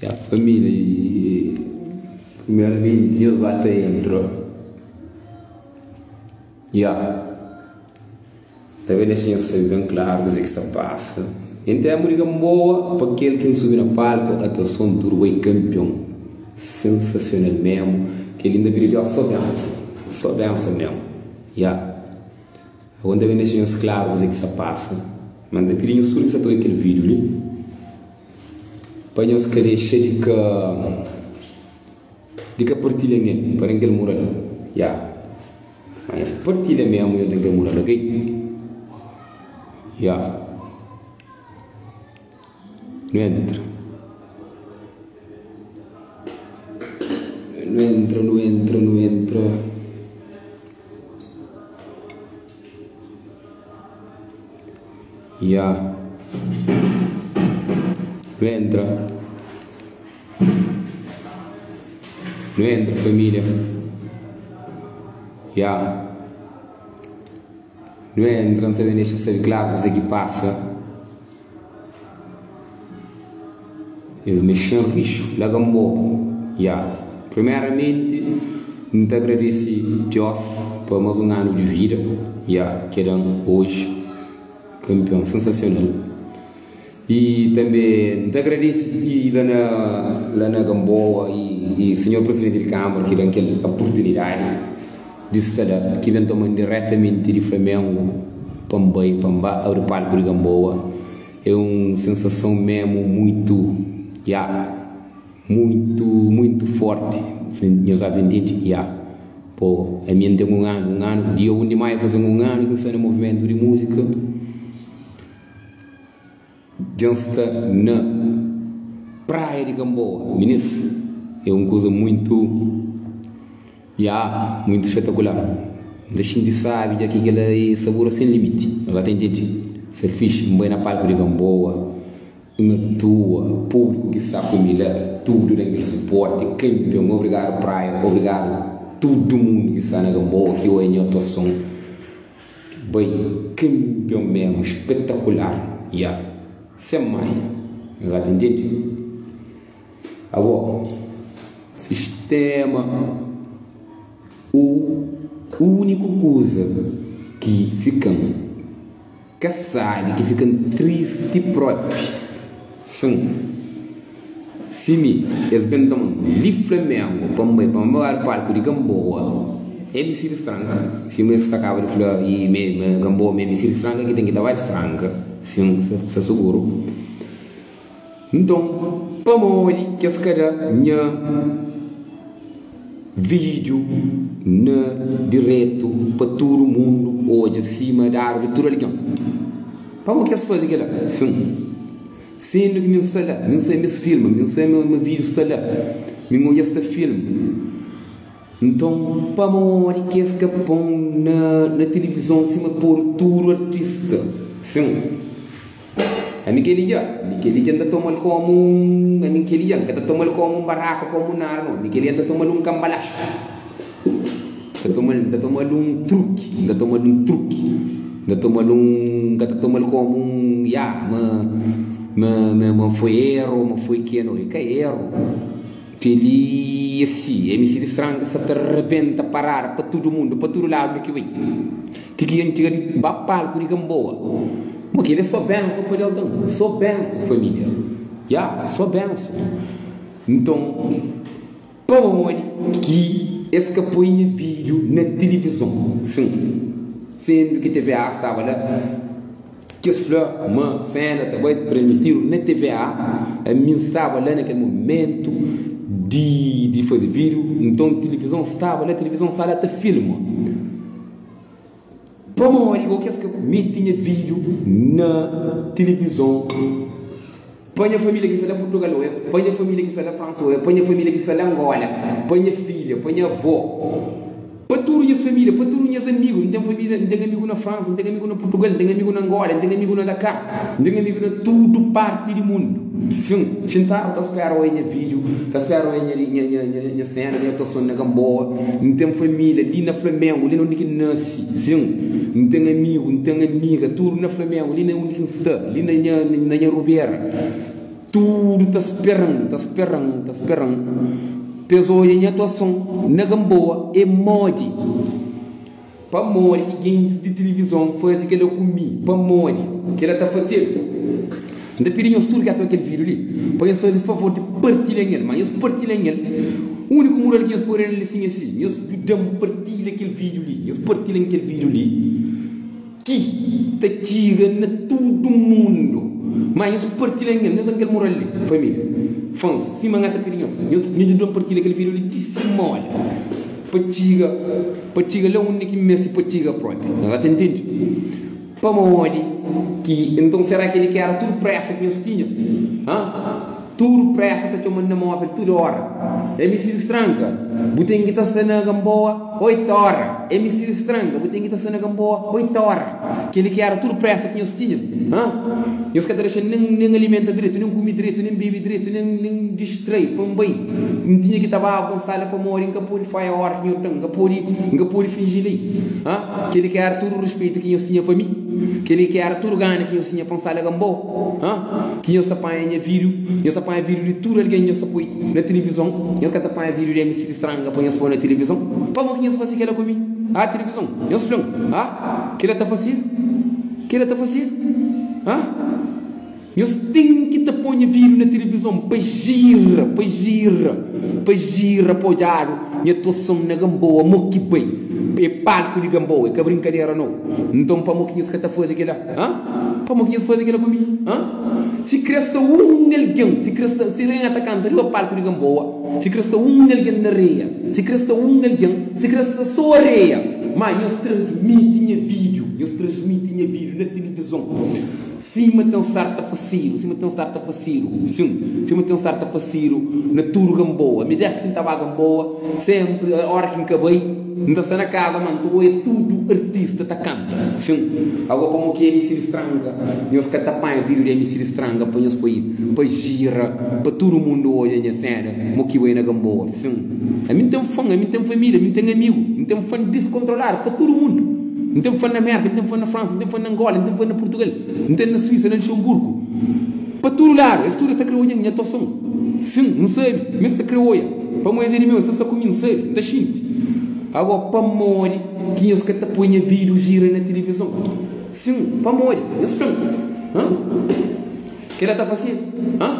Ya família i primeramenti nhos ba ta entra ya ta ben dexa nhos sabe ben klaru kuzê ki sta pasa en ténpu di Gamboa pa kel ki N subi na palku atuason tudu bai kanpion sensasional memu kel li N ta pidi Deus so benson so benson memu ya ago N ta ben dexa nhos klaru kuzê ki sta pasa ma N ta pidi nhos tudu ki sta ta odja kel vídiu li. Pa nhos ka dexa di ka di ka partilha nel pa dan kel mural ya ma nhos partilha mesmu nhos dan kel mural ok ya nu entra nu entra nu entra nu entra. Ya. Nu entra. Nu entra família. Ya. Nu entra, N sabe dexa sabe klaru kuzê ki pasa. Es mexe-m rixu la Gamboa. Ya. Primeramenti, N ta agradese Diós pa más un anu di vida, ya, ki el da-m oji. Kanpion sensasional. I tanbe N ta agradese i la na la na Gamboa i i sinhor Presidenti di Kâmara ki da-m kel oportunidadi di sta la, ki ben toma-m diretamenti di Flamengu pa N bai pa N ba abri palku di Gamboa. É un sensason memu muitu, ya. Muito muito forti nhos ata intende? Ya po ami N ten un anu un anu dia 1 di maio fazen un anu ki N sta na movimentu di musika dja N sta na praia di Gamboa minis é un kuza muito ya muito spetakular N ta xinti sabi dja ki kila é sabura sen limiti nhos ata intende? Sta fixi N bai na palku di Gamboa. N atua, públiku ki sta ku mi la, tudu da kel suporti, kanpion, obrigadu Praia, obrigadu tudu mundu ki sta na Gamboa ki oia nha atuason, bai kanpion memu, spetakular, ya, sen manha, nhos ata intende? Abo, sistema, u úniku kuza ki fika-m. Ka sabi ki fika-m tristi propi. Sin, si mi es ben toma-m li Flamengo pa N bai pa N bai palku di Gamboa, MC Distranka, sima es sa kaba di fla i me ma Gamboa ma MC Distranka ki ten ki ta bai distranka, sin, sa suguru. Nton, pamodi ki es ka da nha vídiu na diretu pa tudu mundu odja sima dadu di tudu algen? Pamodi ki es faze kel-la? Sin, sendu ki mi N sta la, mi N sabe ma es filma, mi N sabe ma vídiu sta la, mi N odja es ta filma. Nton, pamodi ki es ka pô-m na tilivizon sima podu tudu artista? Sin. Ami kel-li dja, mi kel-li dja N ta toma-l kómu un, ami kel-li dja N ka ta toma-l kómu un baraka, kómu nada no, mi kel-li dja N ta toma-l un kambalaxu, N ta toma-l, N ta toma-l un truki, N ta toma-l un truki, N ta toma-l un, N ka ta toma-l kómu un, ya, ma, ma, ma, ma foi eru, ma foi ke, no, e ka eru. Kel-li é si, MC di Stranga sa ta rabenta parada pa tudu mundu, pa tudu ladu di ki bai. Ti ki N txiga di ba palku di Gamboa. Ma kel-li é só benson pa Deus da-m, só benson família. Ya, só benson. Nton, pamodi ki es ka poi nha vídiu na tilivizon? Sin, sendu ki TVA staba la. Ki es fla ma sena ta bai transmitidu na TVA, ami N staba la na kel momentu di di faze vídiu, nton tilivizon staba la, tilivizon sta la ta filma. Pamodi go kes ka meti nha vídiu na tilivizon pa nha família ki sta la Purtugal oia, pa nha família ki sta la Fransa oia, pa nha família ki sta la Angola, pa nha filha, pa nha avó. Pa tudu nhas família, pa tudu nhas amigu, N ten família, N ten amigu na Fransa, N ten amigu na Purtugal, N ten amigu na Angola, N ten amigu na Dakar, N ten amigu na tudu parti di mundu. Sin, xintadu ta spera oia nha vídiu, ta spera oia nha, nha, nha, nha, nha séna, nha atuason na Gamboa. N ten família li na Flamengu, li na undi ki N nase. Sin, N ten amigu, N ten amiga, tudu na Flamengu, li na undi ki N sta, li na nha, na nha rubera. Tudu ta spera-m, ta spera-m, ta spera-m pa es odja nha atuason na Gamboa é modi. Pamodi ki gentis di tilivizon faze kel-la ku mi? Pamodi kel-la ta fazedu? N ta pidi nhos tudu ki ata kel vídiu li pa nhos faze favor di partilha-m el. Má nhos partilha-m el, úniku mural ki nhos pode da-m li sin é si, nhos djuda-m partilha kel vídiu li. Nhos partilha-m kel vídiu li ki ta txiga na tudu mundu. Má nhos partilha-m el, nhos da-m kel mural li, família, fans, sima N ata pidi nhos. Nhos djuda-m partilha kel vídiu li di simóla. Pa txiga, pa txiga la undi ki meste pa txiga propi. Nhos ta intende? Pamodi ki, nton, sera kel-li ki éra tudu présa ki nhos tinha? Ha? Tudu présa ta txoma-m na móvel tudu óra. É misidu stranka, bu ten ki ta sta na Gamboa oitu óra. É misidu stranka, bu ten ki ta sta na Gamboa oitu óra. Kel-li ki éra tudu présa ki nhos tinha? Ha? Nhos ka ta dexa nen, nen alimenta dretu, nen kume dretu, nen bebe dretu, nen, nen distrai pa N bai. N tinha ki ta baba pa N sala pamodi N ka pode faia óra ki nho da-m. N ka pode, N ka pode finji lei. Ha? Kel-li ki éra tudu ruspetu ki nhos tinha pa mi? Kel-li ki éra tudu gana ki nhos tinha pa N sala Ganboa? Ha? Ki nhos ta panha nha vídiu, nhos ta panha vídiu di tudu algen nhos ta poi na tilivizon, nhos ka ta panha vídiu di MC di Stranga pa nhos poi na tilivizon? Pamodi ki nhos fase kel-la ku mi? Ha, tilivizon? Nhos fla-m, ha? Kel-la ta fasedu? Kel-la ta fasedu? Ha? Nhos ten ki ta poi nha vídiu na tilivizon pa gira, pa gira, pa gira pa odjadu nha atuason na Gamboa mo ki bai. É palku di Gamboa, é ka brinkadera nau. Nton pamo ki nhos ka ta faze kel-la? Ha? Pamo ki nhos faze kel-la ku mi? Ha? Si kre sta un algen, si kre sta, si algen ta kanta riba palku di Gamboa, si kre sta un algen na areia, si kre sta un algen, si kre sta so areia, ma nhos transmiti nha vídiu, nhos transmiti nha vídiu na tilivizon. Sima ten sarta fasidu, sima ten sarta fasidu, sin, sima ten sarta fasidu na tudu Gamboa. Mi dés ki N ta ba Gamboa, senpri óra ki N ka bai, N ta sta na kaza, ma N ta oia tudu artista ta kanta, sin. Agó pamo ki MC di Stranga, nhos ka ta panha vídiu di MC di Stranga pa nhos poi pa jira, pa tudu mundu odja nha séna mo ki bai na Gamboa, sin. Ami N ten fan, ami N ten família, ami N ten amigu, N ten fan diskontroladu pa tudu mundu. N ten fan na Mérka, N ten fan na Fransa, N ten fan na Angola, N ten fan na Purtugal, N ten na Suísa, na Luxemburgu. Pa tudu ladu, es tudu es ta kre odja-m nha atuason. Sin, N sabe ma es ta kre odja, pamodi es é di meu, es ta sta ku mi, N sabe, N ta xinti. Agó, pamodi ki nhos ka ta poi nha vídiu jira na tilivizon? Sin, pamodi? Nhos fla-m. Hã? Kel-la ta fasedu? Hã?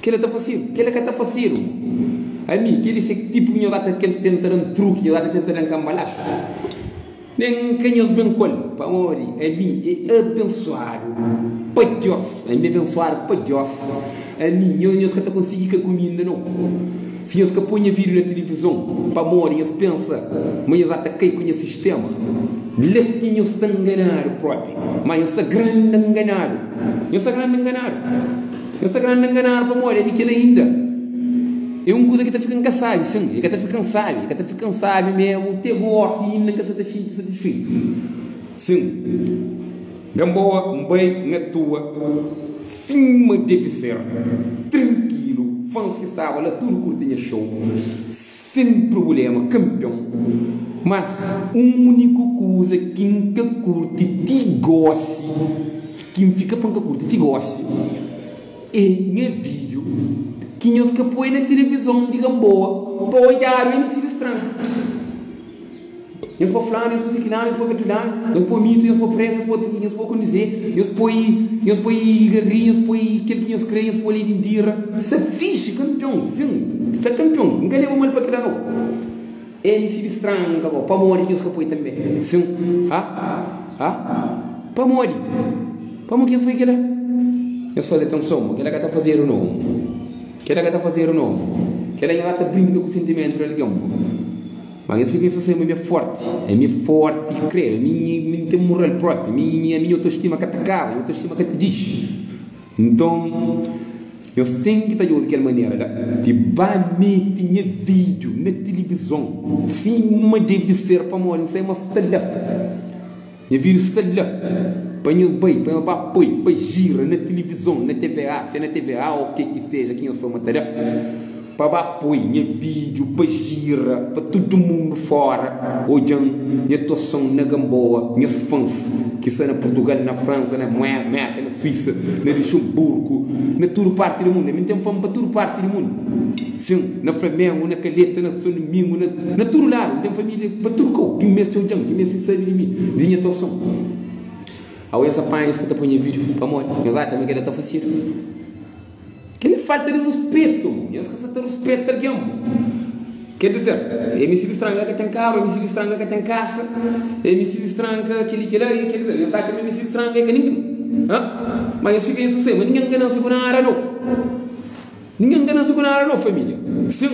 Kel-la ta fasedu? Kel-la ka ta fasedu. Ami, kel-li se tipu ki nhos ata tenta da-m truki, nhos ata tenta da-m kambalaxu. Nen ka nhos ben ku el, pamodi ami é abensuadu pa Diós. Ami é abensuadu pa Diós. Ami, nhos, nhos ka ta konsigi ka ku mi inda nau. Si nhos ka poi nha vídiu na tilivizon, pamodi nhos pensa ma nhos ata kai ku nha sistéma, la ki nhos sta nganadu própi. Má nhos sta grandi nganadu. Nhos sta grandi nganadu. Nhos sta grandi nganadu pamodi ami kel-la inda é un kuza ki ta fika-m ka sábi. Sin, el ka ta fika-m sábi, el ka ta fika-m sábi mésmu. Te gósi inda N ka sta ta xinti satisfeitu. Sin, Gamboa, N bai, N atua sima debe ser, trankilu. Fans ki staba la tudu kurti nha show sen prubléma, kanpion. Mas úniku kuza ki N ka kurti ti gósi. Ki N fika pa N ka kurti ti gosi é nha vídiu ki nhos ka poi na tilivizon di Gamboa pa odjadu MC di Stranka. Nhos poi flanu, nhos poi sikilanu, nhos poi katulanu, nhos poi mitu, nhos poi pretu, nhos poi nhos poi kondizé, nhos poi nhos poi garri, nhos poi kel ki nhos kre, nhos poi Lady Indira. Sta fixi, kanpion, sin, sta kanpion. N ka leba mal pa kila nau. MC di Stranka go, pamodi ki nhos ka poi tanbe? Sin, ha? Ha? Pamodi? Pamodi ki es foi kela? Nhos faze atenson, ma kela ka ta fazedu no. Kela ka ta fazedu no. Kela nhos ba ta brinka ku sentimentu di algen. Ma nhos fika nhos ta sabe ma mi é forti. Ami é forti, kredu. Ami mi N ten mural propi. Mi ami nha autostima ka ta kaba, nha autostima ka ta dixi. Nton, nhos ten ki ta djobe kel manera la di ba mete nha vídiu na tilivizon sima debe ser, pamodi N sabe ma sta la. Nha vídiu sta la pa nhos bai, pa nhos ba poi, pa jira na tilivizon, na TVA, se na TVA o ke ki seja ki nhos fla ma ta da. Pa ba poi nha vídeo pa gira pa tudu mundu fora odjan nha atuason na Gamboa nhas fãs ki sta na Portugal na França na Merka na Suíça na Luxemburgo na tudu parti di mundu ami n ten fã pa tudu parti di mundu sin na Flamengo na Calheta na São Domingo na na tudu ladu n ten família pa tudu kau ki meste odjan ki meste sabe di mi di nha atuason awe nhas panha nhas ka ta poi nha vídeo pamodi nhos atxa ma kela ta fasedu. Kel-li é falta di ruspetu, mo. Nhos ka sa ta ruspeta algen, mo. Ker dizer, MC di Stranga ka ten karu, MC di Stranga ka ten kasa, MC di Stranga kel-li, kel-la, i ker dizer, nhos atxa ma MC di Stranga é ka ningen? Ha? Ma nhos fika nhos ta sai, ma ningen ka nanse ku nada, no. Ningen ka nanse ku nada, no, família. Sin.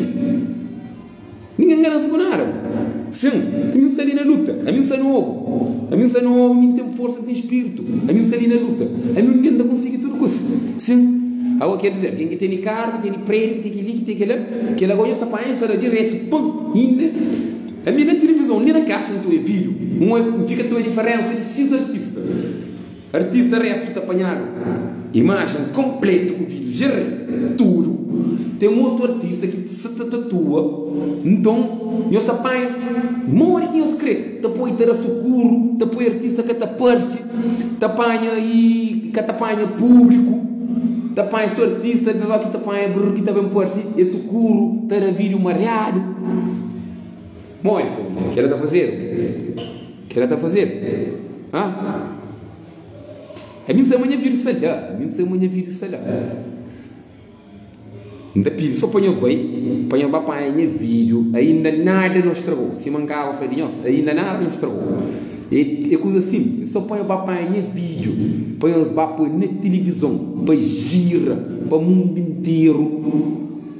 Ningen ka nanse ku nada, mo. Sin. Ami N sta li na luta. Ami N sta nobu. Ami N sta nobu, mi N ten forsa, N ten spiritu. Ami N sta li na luta. Ami un dia N ta konsigi tudu kusa. Sin. Awa ker dizer, ken ki tene karu, ki tene prediu, ki ten kel-li, ki ten kel-la, kel-la gosi nhos ta panha, nhos ta da diretu, pum! Inda ami na tilivizon, li na kasa N ta oia vídiu, N fika ta oia diferensa di xis artista. Artista restu ta panhadu imajen konpletu ku vídiu jeral tudu ten otu artista ki sa ta tatua nton nhos ta panha modi ki nhos kre ta poi ta da sukuru ta poi artista ka ta parse ta panha i ka ta panha públiku ta panha so artista dipôs ki ta panha brr ki ta ben parse é sukuru ta da vídiu mariadu modi família kela ta fazedu kela ta fazedu. Ha? Ami N sa ma nha vida sta la, ami N sa ma nha vida sta la. N ta pidi so pa nho bai, pa nho ba panha nha vídiu, ainda nada no stragou. Sima N kaba fla di nhos, ainda nada no stragou. É, é kuza sinplis, so pa nho ba panha nha vídiu, pa nho ba poi na tilivizon, pa gira pa mundu interu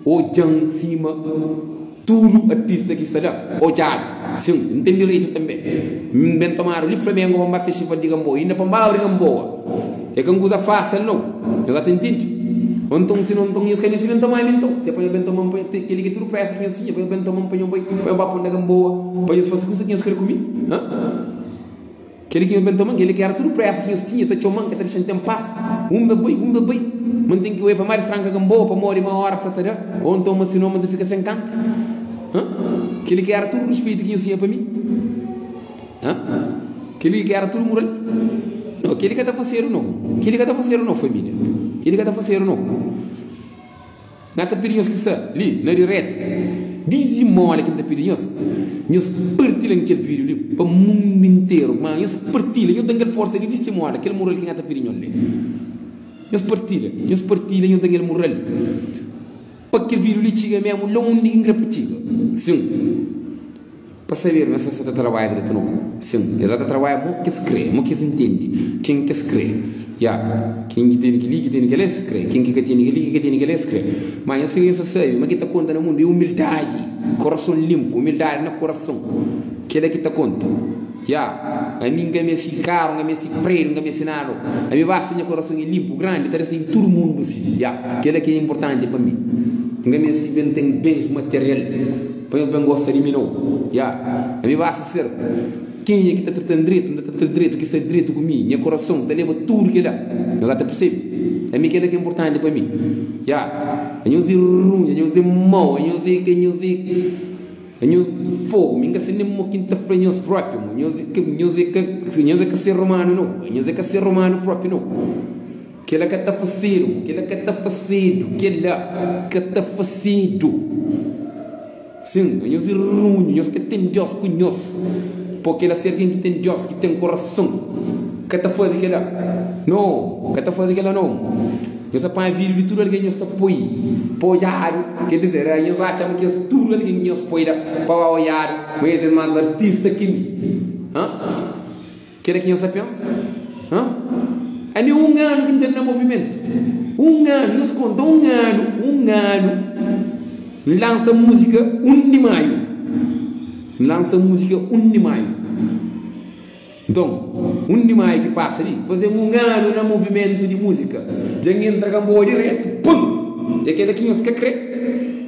odja-m sima. Tudu artista ki sta la odjadu sin N ten direitu tanbe N ben tomadu li Flamengo pa N ba festival di Gamboa inda pa N ba abri Gamboa é ka un kuza fasil nau nhos ata intende o nton si no nton nhos ka meste ben toma mi nton si é pa nhos ben toma-m pa nhos ten kel-li ki é tudu presa ki nhos tinha pa nhos ben toma-m pa nhos bai pa nhos ba pô-m na Gamboa pa nhos fase kuza ki nhos kre ku mi ha. Kel-li ki nhos ben toma-m, kel-li ki éra tudu présa ki nhos tinha, ta txoma-m, ka ta dexa-m ten pas. Un ta bai, un ta bai, ma N ten ki oi pa mar di stranka Gamboa, pamodi ma óra sa ta da, ô nton ma sinon ma N ta fika sen kanta. Hã? Kel-li ki éra tudu ruspetu ki nhos tinha pa mi? Hã? Kel-li ki éra tudu mural? Nau, kel-li ka ta fasedu nau. Kel-li ka ta fasedu nau, família. Kel-li ka ta fasedu nau. N ta pidi nhos ki sta li na diretu, dizimola ki N ta pidi nhos, nhos partilha-m kel vídiu li pa mundu interu. Má nhos partilha, nhos da-m kel forsa di dizimola, kel mural ki N ta pidi nhos li. Nhos partilha, nhos partilha, nhos da-m kel mural pa kel vídiu li txiga mésmu la undi ki N kre pa txiga. Sin. Pa saber ma es ka sa ta trabadja dretu no. Sin, es sa ta trabadja mo ki es kre, mo ki es intendi ken ki es kre. Ya, ken ki tene keli, ki tene kela es kre, ken ki ka tene keli, ki ka tene kela es kre. Ma nhos fika nhos ta sabe ma ki ta konta na mundu é umildadi, korason linpu, umildadi na korason. Kela ki ta konta. Ya, ami N ka meste karu, N ka meste prédiu, N ka meste nada no. Ami basta nha korason é linpu, grandi, ta da-se tudu mundu si. Ya, kela ki é inportanti pa mi. N ka meste ben ten bens material. Pa nhos ben gosta di mi nau. Ya, ami basta ser kenha ki ta trata-m dretu, N ta trata-l dretu, ki sta dretu ku mi, nha korason ta leba tudu kel-la. Nhos ata persebe? Ami kel-la ki é inportanti pa mi. Ya, anhos é runhu, anhos é mau, anhos é, anhos é, anhos fogu, mi N ka sabe nen mo ki N ta fla nhos propi, mo, nhos é ka, nhos é ka, nhos é ka ser umanu nau, anhos é ka ser umanu propi nau. Kel-la ka ta fasedu, kel-la ka ta fasedu, kel-la ka ta fasedu. Sin, anhos é runhu, nhos ka ten Deus ku nhos. Po kel-la si algen ki ten Deus, ki ten korason, ka ta faze kel-la. No, ka ta faze kel-la no. Nhos ta panha vídiu di tudu algen nhos ta poi pa odjadu, ker dizer, nhos atxa ma kes tudu algen ki nhos poi la pa ba odjadu, ma es é más artista ki mi. Ha? Kela ki nhos sa pensa? Hã? Ami un anu ki N ten na movimentu. Un anu, nhos konta un anu, un anu N lansa múzika un di maiu. N lansa múzika un di maiu. Nton, un di maiu ki pasa li, faze-m un anu na movimentu di múzika. Dja N entra Gamboa diretu, pum! É kela ki nhos ka kre?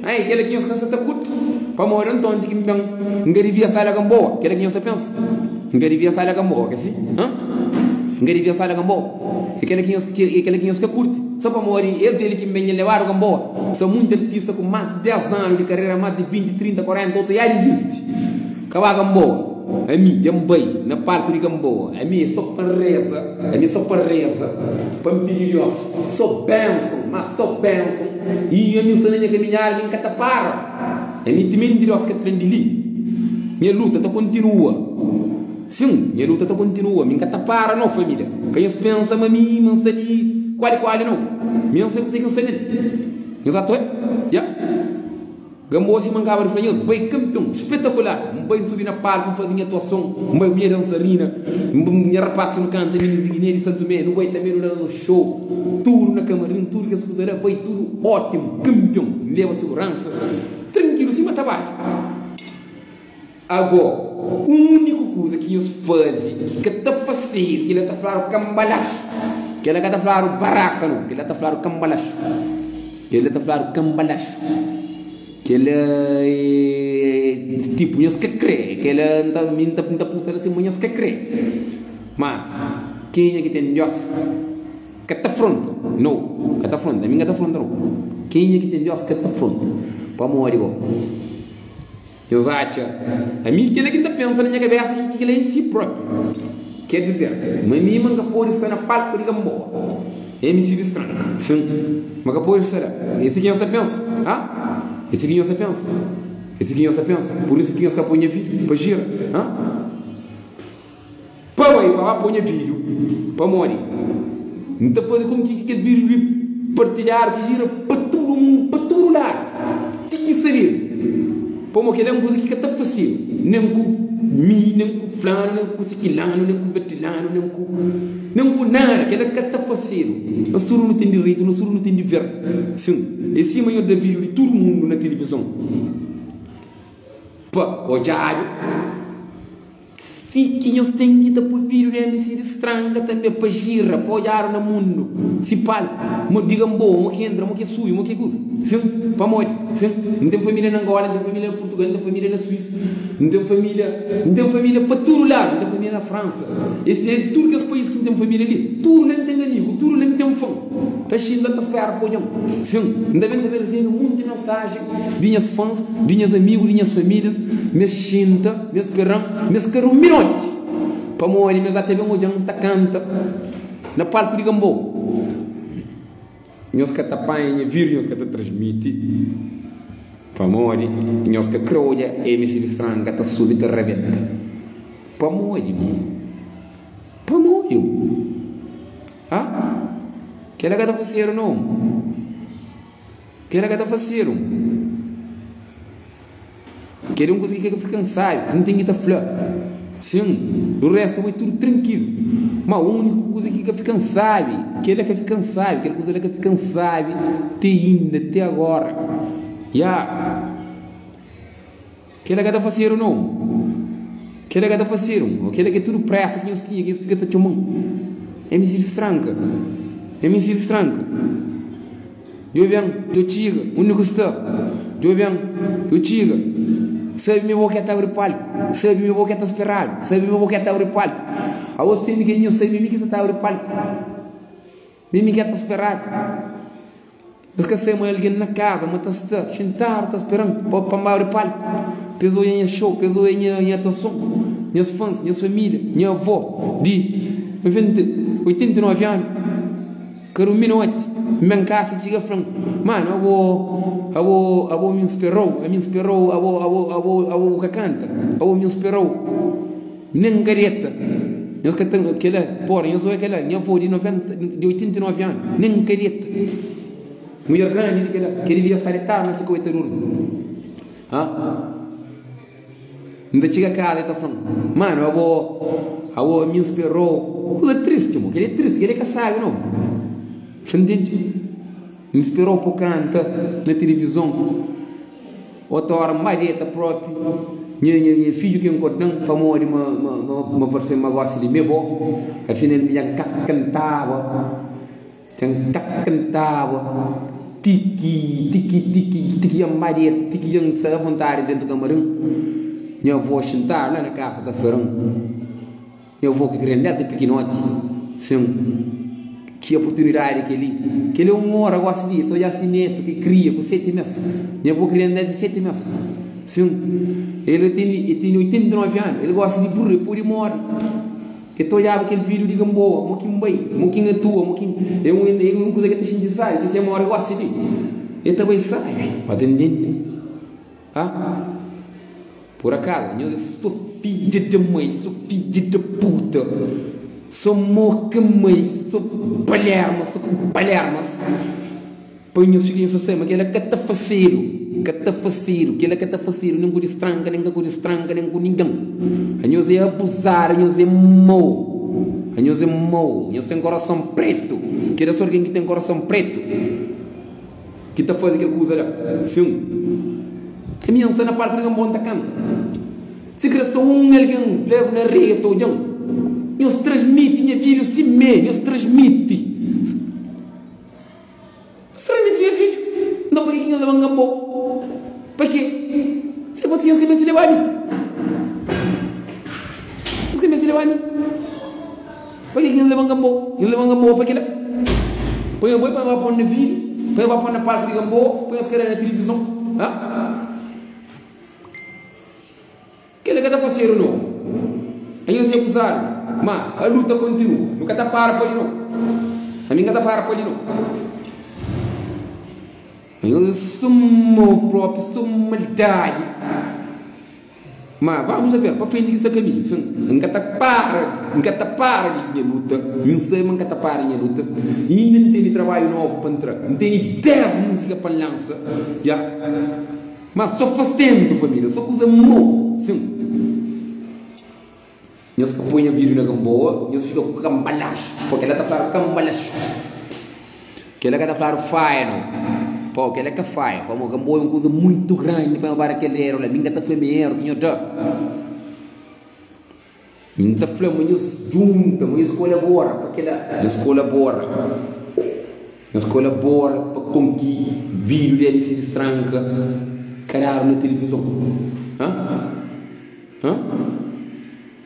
Hã? É kela ki nhos ka sa ta kurti? Pamodi anton ti ki N ben, N ka divia sai la Gamboa? Kela ki nhos sa pensa? N ka divia sai la Gamboa, ka si? Hã? N ka divia sai la Gamboa? É kela ki nhos, é kela ki nhos ka kurti? So pamodi es dia li ki N ben dja N lebadu Gamboa. Sta munti artista ku más di 10 anu di karera, más di 20, 30, 40, otu ja dizisti. Ka ba Gamboa. Ami dja N bai na palku di Gamboa. Ami é so pa N reza, ami é so pa N reza, pa N pidi Dios so benson, má so benson. I ami N sta na nha kaminhada, mi N ka ta para. Ami timenti Dios ka tra-m di li, nha luta ta kontinua. Sin, nha luta ta kontinua, mi N ka ta para nau família. Ka nhos pensa ma mi ma N sta li kuali kuali nau. Mi N sabe kuzê ki N sta nel. Nhos ata oi? Ya. Gamboa sima N kaba di fla nhos, bai kanpion, spetakular. N bai N subi na palku N faze nha atuason, N bai ku nha dansarina, nha rapaz ki nu kanta Minis di Giné di Santu Mé, nu bai tanbe nu da nos show, tudu na kamarin, tudu kes kuza la, bai tudu ótimu, kanpion. N leba siguransa, trankilu sima ta bai. Agó, úniku kuza ki nhos faze ki ka ta fasedu, kel-la ta fladu kanbalaxu. Kel-la ka ta fladu baraka, nau. Kel-la ta fladu kanbalaxu. Kel-la ta fladu kanbalaxu. Kel-la é tipu nhos ka krê. Kel-la N ta, mi N ta, N ta pusta la sin, ma nhos ka krê. Mas, kenha ki ten Diós ka ta fronta. Nau, ka ta fronta. Ami N ka ta fronta, nau. Kenha ki ten Diós ka ta fronta. Pamodi bo? Nhos atxa ami kel-la ki N ta pensa na nha kabésa ki kel-la é si própi. Ker dizer, ma mi ma N ka pode sta na palku di Gamboa, MC di Stranka. Sin, ma ka pode sta la. É si ki nhos ta pensa? Ha? É si ki nhos ta pensa? É si ki nhos ta pensa? Pur isu ki nhos ka poi nha vídiu pa jira? Ha? Pa bai pa ba poi nha vídiu, pamodi N ta faze kon ki kel vídiu li partilhadu, ki jira pa tudu mundu, pa tudu ladu, ti ki sabedu. Pamodi kel-la é un kuza ki ka ta fasedu, nen ku mi, nen ku flanu, nen ku sikilanu, nen ku vetilanu, nen ku nen ku nada. Kel-la ka ta fasedu. Nos tudu nu ten direitu, nos tudu nu ten diver. Sin, é sima nho da vídiu di tudu mundu na tilivizon pa odjadu. Si ki nhos ten ki ta poi vídiu di MC di stranga tanbe pa jira, pa odjadu na mundu. Si palku, mo diga n boa, mo ki entra, mo ki subi, mo ki kuza. Sin, pamodi? Sin, N ten família na Angola, N ten família na Purtugal, N ten família na Suísa, N ten família, N ten família pa tudu ladu, N ten família na Fransa. Esi é tudu kes país ki N ten família li. Tudu la N ten amigu, tudu la N ten fan. Ta xinta ta spera pa odja-m. Sin, N ta ben ta ben resebe monti mensajen. Di nhas fãs, di nhas amigu, di nhas famílias, mes xinta, mes spera-m, mes ka durmi noti, pamodi mes ata ben odja-m ta kanta na palku di Gamboa. Nhos ka ta panha nha vídiu, nhos ka ta transmiti, pamodi nhos ka kre odja MC di Franka ta subi ta rabenta. Pamodi mo? Pamodi mo? Ha? Kela ka ta fasedu nau. Kel-la ka ta fasedu. Kel-li é un kuza ki ka fika-m sábi, ki N ten ki ta fla. Sin, du réstu bai tudu trankilu. Má úniku kuza ki ka fika-m sábi, kel-la ka fika-m sábi, kel kuza la ka fika-m sábi te inda, te agóra. Ya! Kel-la ka ta fasedu nau. Kel-la ka ta fasedu. Ô kel-la ki é tudu présa ki nhos tinha, ki nhos fika ta txoma-m. MC di Stranka. MC di Stranka. Djo ben, djo txiga. Undi ku sta? Djo ben, djo txiga. Sabe mi bo ke ta abri palku. Sabe mi bo ke ta speradu. Sabe mi bo ke ta abri palku. Abo semi ke nhos sabe mi ki sa ta abri palku. Mi mi ke ta speradu. Es ka sai ma algen na kaza ma ta sta xintadu ta spera-m pa pa N ba abri palku pa es odja nha show, pa es odja nha nha atuason, nhas fans, nhas família, nha avó di 90, 89 anu ka durmi noti, N ben kasa txiga fla-m, manu abo abo abo mi N spera-u, ami N spera-u abo abo abo abo bu ka kanta, abo mi N spera-u. Nen N ka deta. Nhos ka ta kela, pora, nhos oia kela, nha avó di 90, di 89 anu, nen N ka deta. Mudjer grandi di kela, ke divia sta detadu na se koba e ta durmi. Ha? N ta txiga kaza e ta fla-m, Manu, abo, abo mi N sperou. Kuza tristi, mo, kela é tristi, kela é ka sabi no. Sa ntende? N sperou pa bu kanta na tilivizon. Otu óra N ba deta própi nha nha fidju ki N korda-m pamodi ma ma ma parse-m ma gosi di mi é bo. Afinal mi dja N ka kantaba, dja N ka kantaba ti ki ti ki ti ki ti ki dja N ba deta, ti ki dja N sta avontadi dentu kamarin. Nha avó xintadu la na kasa ta spera-m. Nha avó ki kria-m desdi pikinoti, sin ki oportunidadi kel-li. Kel-li é un óra gósi li, el ta odja se nétu ki kria ku seti mês. Nha avó kria un nétu di seti mês. Sin, el tene, el tene 89 anu, el gósi di burru, el pode móre. El ta odjaba kel vídiu di Gamboa, mo ki N bai, mo ki N atua, mo ki N. É un, é un kuza ki el ta xinti sábi, ki si el móre gósi li, el ta bai sábi. Ba ta ntende? Ha? Por akazu, nhos é so fidja di mai, so fidja di puta, so moka mai, so palerma, so palermas, pa nhos fika nhos ta sai ma kela ka ta fasedu, ka ta fasedu, kela ka ta fasedu nen ku distranka, nen ka ku distranka, nen ku ningen. Anhos é abuzadu, anhos é mau, anhos é mau, nhos ten korason pretu, kela so algen ki ten korason pretu. Ki ta faze kel kuza la. Sin. Ami N sta na palku di Ganboa N ta kanta. Si kre so un algen lebu na reia ta odja-m. Nhos transmiti nha vídiu simé. Nhos transmiti. Nhos transmiti nha vídiu. Nton pa ke ki nhos leba-m Ganboa? Pa ke? Si pa si nhos ka meste leba mi. Nhos ka meste leba mi. Pa ke ki nhos leba-m Ganboa? Nhos leba-m Ganboa pa kila? Pa nhos bai pa nhos ba pô-m na vídiu? Pa nhos ba pô-m na palku di Ganboa? Pa nhos kre na tilivizon? Ha? Kila ka ta fasedu no. Anhos é abuzadu. Ma, a luta kontinua. Nu ka ta para pa li no. Ami N ka ta para pa li no. Anhos é so mau propi, so maldadi. Ma vamos a ver, pa frenti ki sta kaminhu. Sin, N ka ta para, N ka ta para di nha luta. Mi N sabe ma N ka ta para di nha luta. Inda N tene trabadju novu pa N tra. N tene 10 múzika pa N lansa, ya. Ma so fastendu, família, so kuza mau. Sin, nhos ka poi nha vídiu na Gamboa, nhos fika ku kambalaxu, pa kel-la ta fladu kambalaxu. Kel-la ka ta fladu faia nau. Pau, kel-la ka faia, pamodi Gamboa é un kuza muitu grandi pa nho bara kel eru la. Mi N ka ta fla ma é eru ki nho da. Mi N ta fla ma nhos djunta, ma nhos kolabora pa kel-la. Nhos kolabora, nhos kolabora pa konki vídiu di MC Distranka ka dadu na tilivizon. Ha? Ha?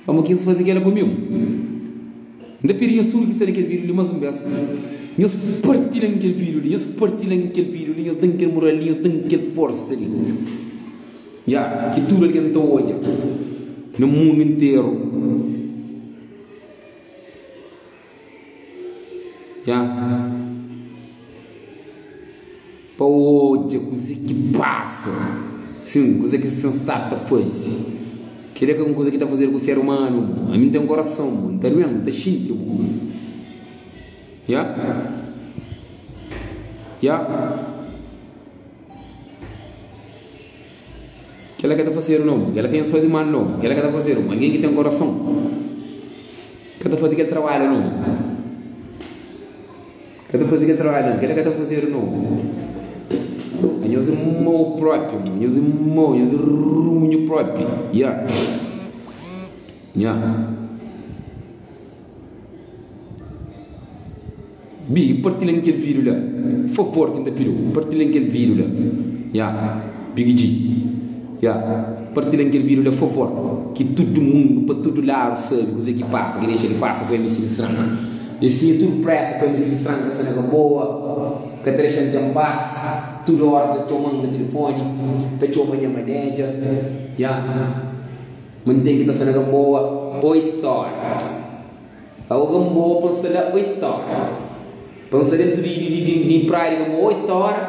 Pamodi ki nhos faze kela ku mi? N ta pidi nhos tudu ki sta na kel vídiu li más un bês, nhos partilha-m kel vídiu li, nhos partilha-m kel vídiu li, nhos da-m kel mural li, nhos da-m kel forsa li. Ya, ki tudu algen ta odja na mundu interu. Ya. Pa odja kuzê ki pasa. Sin, kuzê ki sen sta ta faze. Kel-li é ka un kuza ki ta fazedu ku ser umanu. Ami N ten korason, N ta duen, N ta xinti. Ya. Ya. Kel-la ka ta fazedu nau. Kel-la ka nhos faze mal nau. Kel-la ka ta fazedu. Algen ki ten korason ka ta faze kel trabadju nau. Ka ta faze kel trabadju nau. Kel-la ka ta fazedu nau. Anhos é mau propi, anhos é mau, anhos é runhu propi. Ya. Ya. Big, partilha-m kel vídiu la. Favor ki N ta pidi-u, partilha-m kel vídiu la. Ya, Big G. Ya, partilha-m kel vídiu la, favor. Ki tudu mundu, pa tudu ladu sabe kuzê ki pasa, ki dexa di pasa ku MC di Stranka. E si é tudu présa pa MC di Stranka sta na Gamboa, ka ta dexa-m ten pas. Tudu óra ta txoma-m na tilifoni, ta txoma nha manédja. Ya, ma N ten ki ta sta na Gamboa oitu óra. Ago Gamboa pa N sta la 8 ora. Pa N sta dentu di di di di praia di Gamboa 8 ora.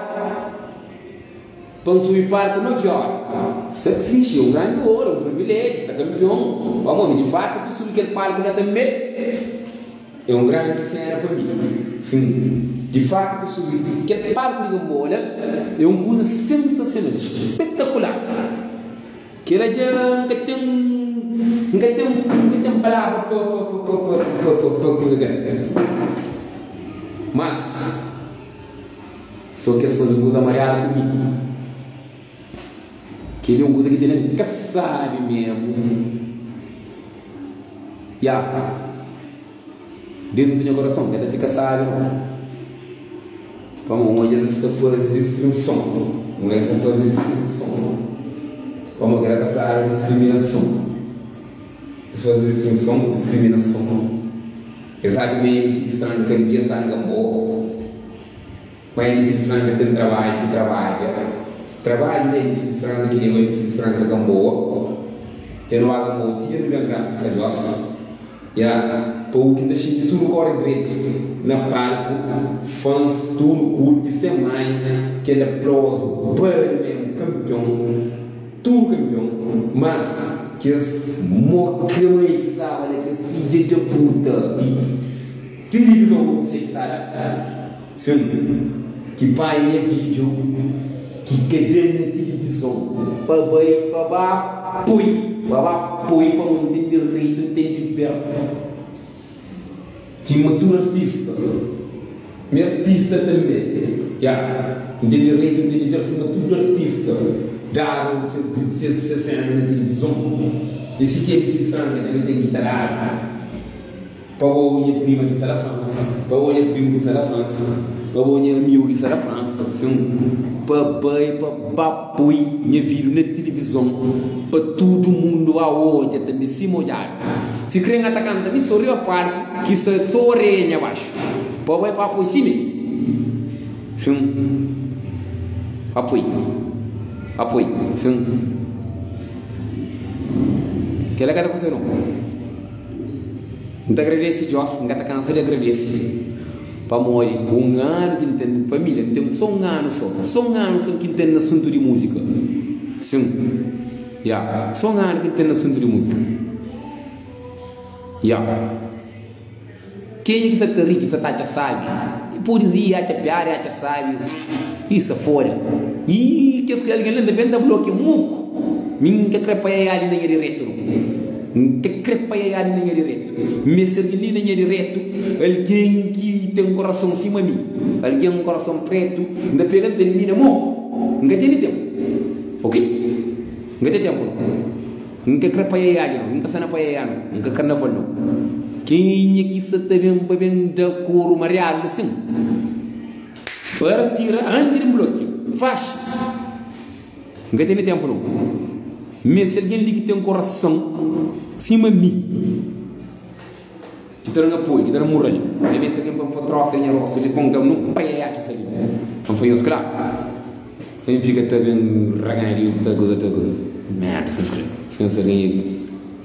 Pa N subi palku 9 ora. Sta fixi, é un grandi ora, un privilejiu, sta kanpion. Pamodi di faktu subi kel palku la tanbe é un grandi sena pa mi. Sin, di faktu subi kel palku di Gamboa la é un kuza sensasional, spetakular. Kela dja N ka ten N ka ten N ka ten palavra pa pa pa pa pa pa kuza kel Mas so kes faze un kuza mariadu ku mi Kel-li é un kuza ki tene-m ka sabi memu Ya. Dentu nha korason ka ta fika sábi nau. Pamodi un odja es ta faze distrinson, un es ta faze distrinson. Pamodi kel-la ta fladu diskriminason. Es faze distrinson, diskriminason. Es atxa ma MC di Stranka Dia Sanga Bo. Ma MC di Franca ten trabadju ki trabadja. Trabadju di MC di Franca ki leba MC di Franca Gamboa. Dja nu ba Gamboa ti dja nu ben grasas a Dios. Ya, pa u ki ta xinti tudu kóre dretu na palku, fans tudu kurti sen manha, kel aplozu para memu kanpion, tudu kanpion, mas kes moka mai ki staba la, kes fidja da puta di tilivizon ku kuse ki sta la, sin, ki panha nha video ki ka da na tilivizon pa bai pa ba poi pa ba poi pa no ntende retu ntende ver sima tudu artista mi artista tanbe ya ntende retu ntende ver sima tudu artista dadu ses ses sena na tilivizon e si ke si sangue tanbe ten ki ta dadu. Pa bo nha prima ki sta la Fransa Pa bo nha primu ki sta la Fransa Pa bo nha amigu ki sta la Fransa Sin pa bai pa ba poi nha vídiu na tilivizon Pa tudu mundu ba odja tanbe sima odjadu Si kre nha ta kanta mi so riba palku Ki sta so oreia nha baxu Pa bai pa poi sime Sin pa poi pa poi sin Kela ka ta fase no. N ta agradese Diós, N ka ta kansa di agradese pamodi un anu ki N ten família, N ten sô un anu sô, sô un anu sô ki N ten na asuntu di múzika. Sin, ya, sô un anu ki N ten na asuntu di múzika. Ya. Kenha ki sa ta ri, ki sa ta atxa sábi, e pode ri, atxa piada, atxa sábi, i sa foda. I kes algen la ta ben ta blokia muku. Mi N ka kre pa e ali na nha diretu no. N ka kre pa e ali na nha diretu. N meste algen li na nha diretu, algen ki ten korason sima mi, algen korason pretu, N ta pega N ta elimina muku. N ka tene tenpu, ok? N ka ten tenpu no. N ka kre pa e ali no. N ka sta na pa e no. N ka karnaval no. Kenha ki sa ta ben pa ben da koru mariadu la sin? Pa ratira antis di N blokia. Faxi! N ka tene tenpu no. Meste algen li ki ten korason sima mi, ki ta da-m apoiu, ki ta da-m mural. N meste algen pa N fla trosa di nha rostu li pa N ka no paiaiá ki sta li. Pa N fla nhos klaru. N fika ta ben raganha di ta kuza ta kuza. Merda, nhos kre. Nhos pensa algen é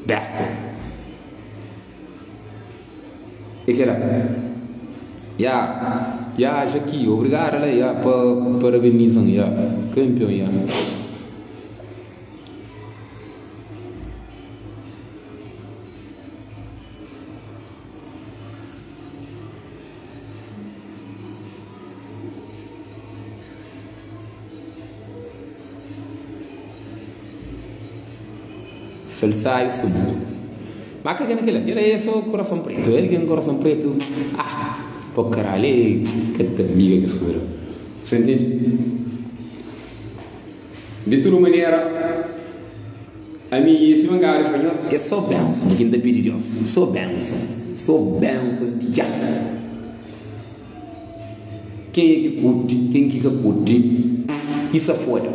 besta. É kela. Ya, ya Jaki, obrigado la ya pa parabenizan ya, kampion ya. Sal sai su mundo. Ma ka na kila, kila é so coração preto. El gen coração preto, ah, po caralho, é ka ta liga kes kuza la. Você entende? De tudu manera, ami sima N kaba di fla nhos, é so benson ki N ta pidi Deus, so benson, so benson di Jah. Kenha ki kurti, ken ki ka kurti, ki sa foda.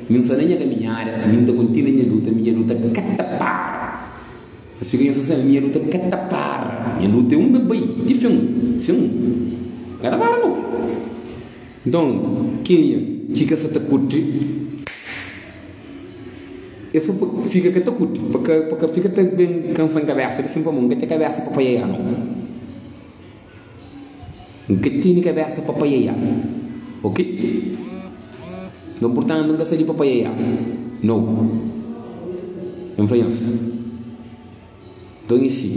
Mi N sta na nha kaminhada, mi N ta kontinua nha luta, mi nha luta ka ta para. Nhos fika nhos ta sabe, mi nha luta ka ta para. Nha luta é un ta bai ti fin, sin, ka ta para nau. Nton, kenha ki ka sa ta kurti, é so pa fika ka ta kurti, pa ka pa ka fika ta ben kansa-m kabesa di sin pamodi N ka ten kabesa pa paiaiá nau. N ka tene kabesa pa paiaiá, ok? Nton, purtantu, N ka sta li pa paiaiá, nau. N fla nhos, nton i si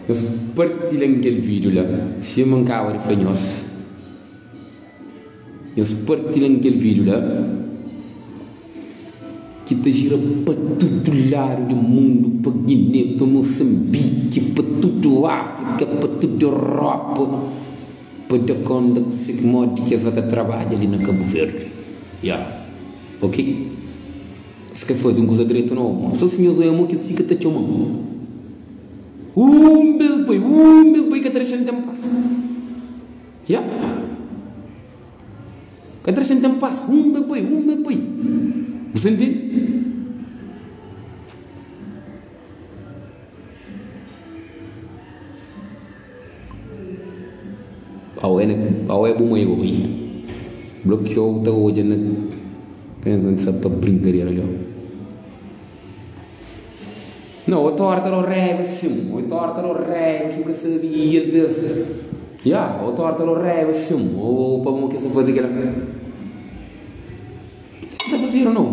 nhos partilha-m kel vídiu la, sima N kaba di fla nhos, nhos partilha-m kel vídiu la. Ki ta gira pa tudu ladu di mundu, pa Guiné, pa Moçambique, pa tudu Áfrika, pa tudu Europa, pa da konta kuse ki modi ki es sa ta trabadja li na Kabu Verdi. Ya, ok. Es ka faze un kuza dretu nau. So si nhos oia mo ki es fika ta txoma-m. Un bes bai, un bes bai ka ta dexa-m ten pas. Ya. Ka ta dexa-m ten pas. Un be bai, un be bai. Bu sa ntende? Au, é na. Awe bu mai obi blokiou ta odja na pensa n sa pa brinkadera li. No, otu ora ta da raiba sim, otu ora ta da raiba fika sabi i alvês ya, otu ora ta da raiba sim, ô pamodi ki es ta faze kila? Kila ka ta fazedu nau.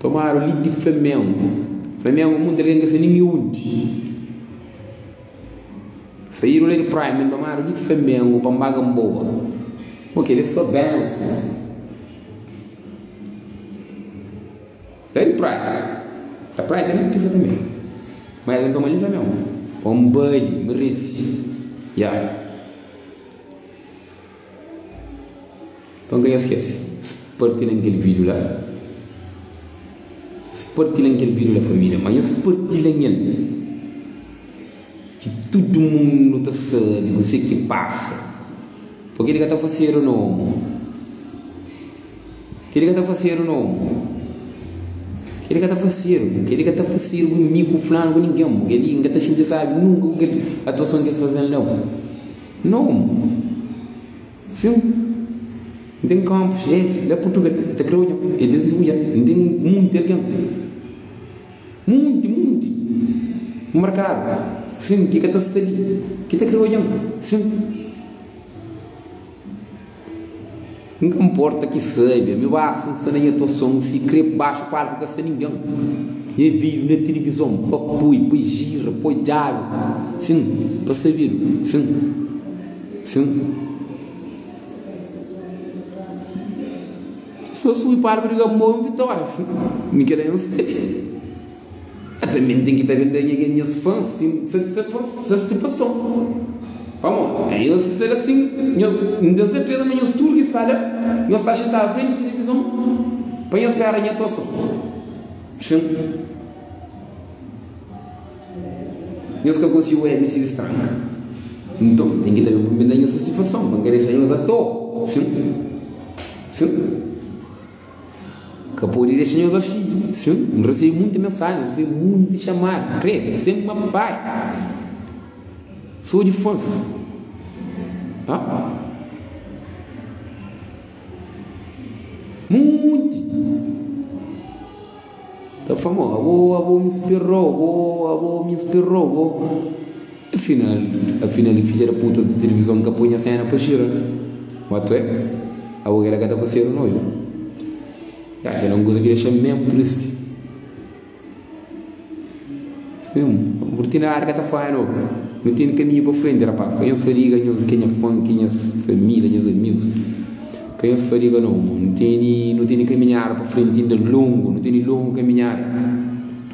Tomadu li di Flamengu. Flamengu munti algen ka sa nin e undi. Saídu la di Praia mi tomadu di Flamengu pa N ba Gamboa. Bo kel é só benson. La di Praia. La Praia ten artista tanbe. Ma el toma li Flamengu pa N bai merese. Ya. Nton ka nhos skese, spartilha-m kel vídiu la. Spartilha-m kel vídiu la família, ma nhos spartilha-m el ki tudu mundu ta sabe kuzê ki pasa. Purki kel-li ka ta fasedu nomu. Kel-li ka ta fasedu nomu. Kel-li ka ta fasedu. Kel-li ka ta fasedu ku mi, ku fulanu, ku ningen. Kel-li N ka ta xinti sábi nunka ku kel atuason ki es faze-m la. Nomu. Sin, N ten kanpus, es la Purtugal, e ta kre odja-m, e ten si mudjer, N ten munti algen, munti, munti markadu, sin, ki ka ta sta li, ki ta kre odja-m, sin. N ka nporta ki sabe, ami basta N sta na nha atuason, si kre baxu palku ka sta ningen, nha vídiu na tilivizon pa poi, pa jira, pa odjadu, sin, pa sabedu, sin. Sin. So subi palku di Gamboa un vitória sin. Mi kel-la N sabe. Ma tanbe N ten ki ta ben da nha nhas fãs sin satisfason. Pamodi nhos ta ser asin, N ten serteza ma nhos tudu ki sta la, nhos sta xintadu frenti tilivizon pa nhos spera nha atuason. Sin. Nhos ka konsigi oja mi si stranka. Nton, ten ki ta ben pa mi da nhos sastifason, pa N ka dexa nhos atoa. Sin. Sin. Ka pode dexa nhos asi. Sin. N resebe munti mensajen, N resebe munti xamada. Kre, sen ma bai. Sô di fãs. Ha? Munti. Ta fla ma abo abo mi inspirou abo abo mi inspirou abo afinal afinal di fidja da putas di tilivizon ka poi nha sena pa jira watu é abo kela ka ta fasedu no yo ya kela un kuza ki dexa-m mesmu tristi sim oportunidadi ka ta fadja no nu tene kaminhu pa frenti rapaz ka nhos fadiga nhos ke nha fan ke nhas familia nhas amigus. Ka nhos fadiga no, nu tene nu tene kaminhada pa frenti inda longu, nu tene longu kaminhada.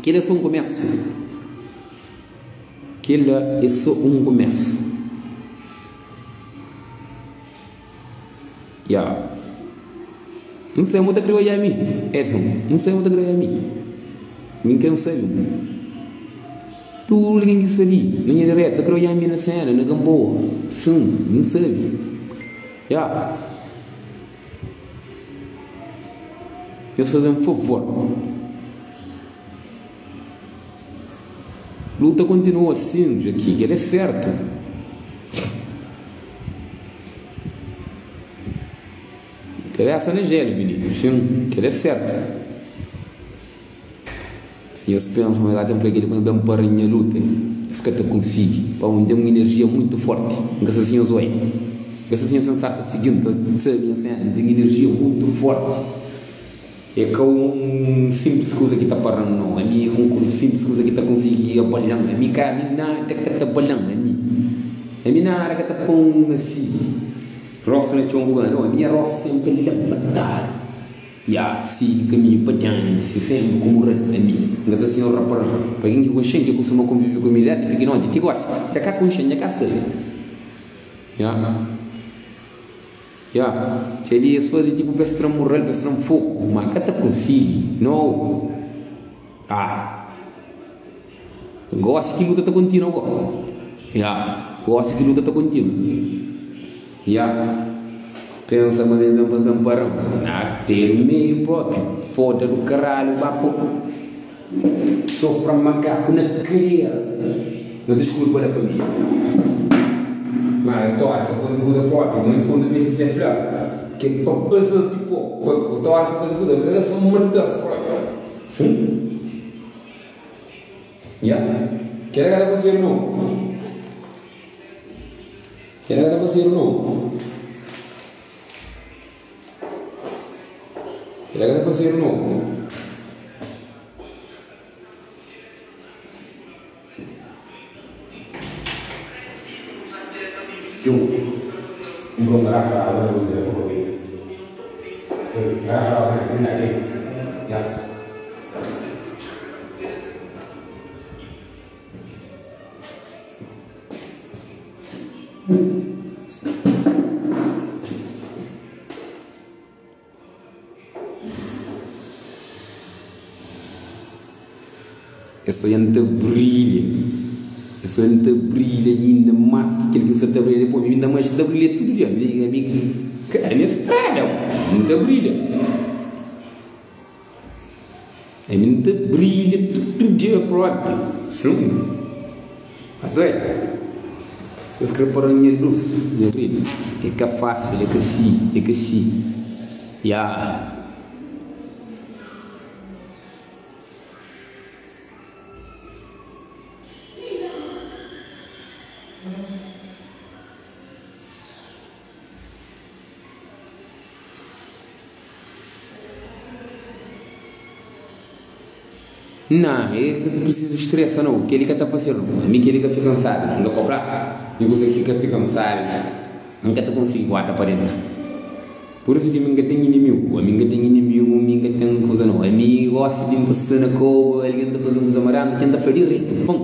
Kel-la é sô un kumésu. Kel-la é sô un kumésu. Ya. N sabe ma bu ta krê odja mi, Edson. N sabe ma bu ta krê odja mi. Mi N ka N sabe. Tudu algen ki sta li na nha diretu ta krê odja mi na séna, na Gamboa. Sin, N sabe. Ya. Nhos faze-m favor. Luta kontinua sin, Jaki. Kel-li é sértu. Kabésa na jélu, Vini. Sin, kel-li é sértu. Si nhos pensa ma es ta ten fé kel-li pa nhos ben para nha luta, nhos ka ta konsigi. Pamodi N ten un inerjia mutu fórti. N ka sta si nhos oi. N ka sta si nhos sta ta sigi-m, ta sabe nha séna. N ten inerjia mutu fórti. É ka un sinplis kuza ki ta para-m, nau. Ami é ka un kuza sinplis kuza ki ta konsigi abala-m. Ami ka, ami nada ka ta abala-m, ami. Ami nada ka ta pô-m asi, róstu na txon ku gana. Nau, ami nha róstu sénpri é labantadu. Ya, sigi kaminhu pa dianti, si senpri ku mural. Ami, N ka sta sinhor raparan. Pa ken ki konxe-m, ki kustuma konvive ku mi désdi pikinoti ti gosi, dja ka konxe-m, dja ka sabe. Ya, ya, kel-li es faze tipu pa es tra-m mural, pa es tra-m foku, ma ka ta konsigi. No! Ah! Gosi ki luta ta kontinua go. Ya, gosi ki luta ta kontinua. Ya. Pensa ma es ben pa ben para-m na ter meiu propi foda du karalhu ba po sopra makaku na kadera nhos diskulpa da familia ma es tora sa faze kuza propi ma es konta meste se fla ke pa pasa di po pa tora sa faze kuza ma es mata-s propi sin ya kela ka ta fasedu no. Kel-la ka ta fasedu nau. Kel-la ka ta fasedu nau. Djo, N poi un garafa di agu na kuzinha pa bo bebe. Garafa di agu na kuzinha na ya. Es só N ta brilha Es só N ta brilha inda más ki kel ki N sa ta brilha Pô, mi inda más ta brilha tudu dia Mi, ami ka é na strada, N ta brilha Ami N ta brilha tudu dia propi Mas oi, si es kre para-m nha lus, nha brilhu É ka fásil, é ka si, é ka si, ya. Na, e ka ta prisiza stresa nau, kel-li ka ta fase-l nau. Ami kel-li ka fika-m sábi, N ta fla-u klaru, mi kusa ki ka fika-m sábi, N ka ta konsigi guarda pa déntu. Pur isu ki mi N ka ten inimigu, ami N ka ten inimigu, mi N ka ten kusa nau. Ami gosi di N ta sta na koba, algen ta faze un kusa mariadu, N ta tenta fla diretu, pun!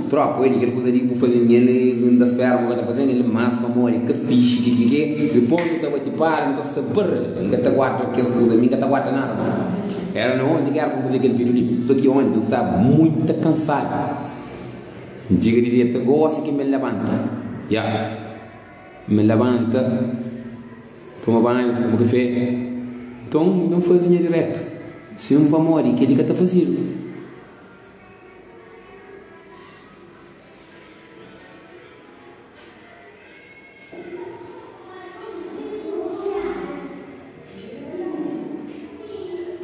Tropa, oi, kel kusa li bu faze-m el, N ta spera ma bu ka ta faze-m el más pamodi ka fixi, ki ki ki. Dipôs nu ta bati palma, nu ta sta barra-l. N ka ta guarda kes kusa, mi N ka ta guarda nada. Era na onti ki era pa N faze kel vídiu li, sô ki onti N staba muita kansadu. N txiga di deta gósi ki N ben labanta. Ya, N ben labanta, toma banhu, toma kafé. Nton, N ben faze nha dirétu. Sin pamodi kel-li ka ta fazedu.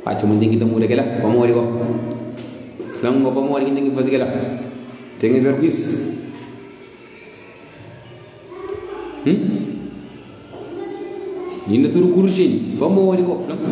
Atxa ma N ten ki ta muda kel-la? Pamodi bo? Fla-m bo pamodi ki N ten ki faze kel-la? Ten aver ku isu? Hum? Inda tudu ku urjenti. Pamodi bo? Fla-m.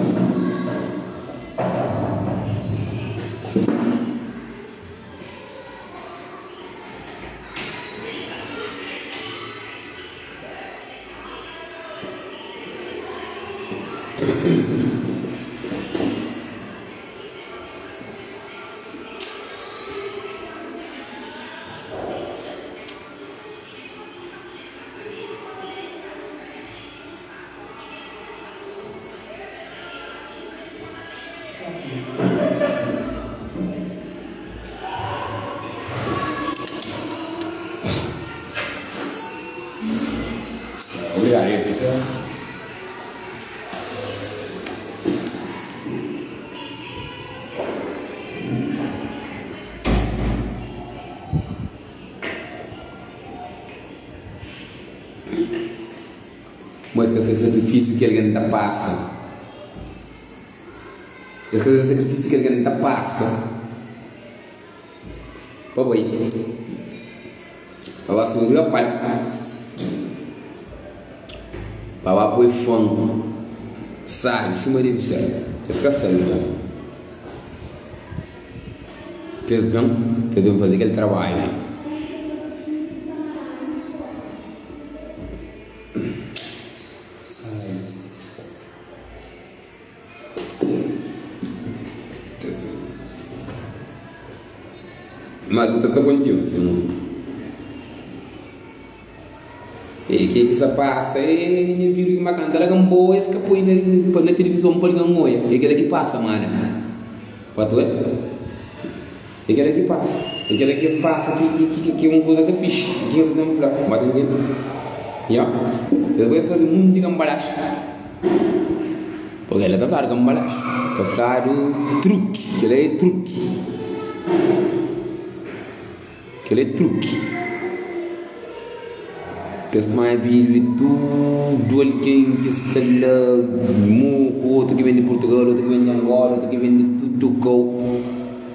Mas ka se sakrifisiu ki algen ta pasa. Es ka se sakrifisiu ki algen ta pasa pa bai pa ba subi riba palku, pa ba poi fon sabi sima debi ser. Es ka sabi ma pa es ben, pa es ben faze kel trabadju li. Ma luta ta kontinua sin. E ke ki sa pasa e nha vida ki ma kanta la ka boa es ka poi na tilivizon pa algen oia e kila ki pasa mana pa tu e kila ki pasa e kila ki es pasa ki ki un kuza ka fixi ki sa ten fla ba ta ntende ya es bai faze munti kambalaxu. Pabia la ta fladu kanbalaxu, ta fladu truki, kel-la é truki, kel-la é truki. Kes panha vídiu di tudu algen ki sta la, muku, otu ki ben di Purtugal, otu ki ben di Angola, otu ki ben di tudu kau.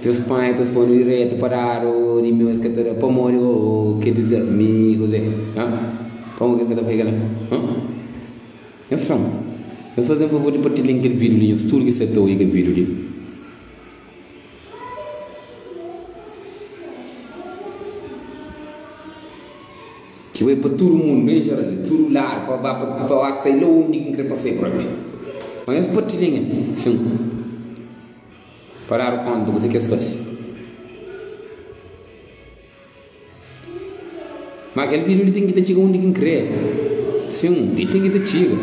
Kes panha pa es pô-nu diretu pa dadu di meu es ka ta da pamodi ô ke dizer mi kuzê? Ha? Pamodi ki es ka ta fai kel-la? Ha? Nhos fla-m, nhos faze-m favor di partilha-m kel vídiu li, nhos tudu ki sta ta obi kel vídiu li. Ki bai pa tudu mundu en jeral, di tudu ladu, pa ba pa ba sai la undi ki N kre pa sai propi. Ma nhos partilha-m el, sin, pa dadu konta kuzê ki es fase. Ma kel vídiu li ten ki ta txiga undi ki N kre. Sin, i ten ki ta txiga.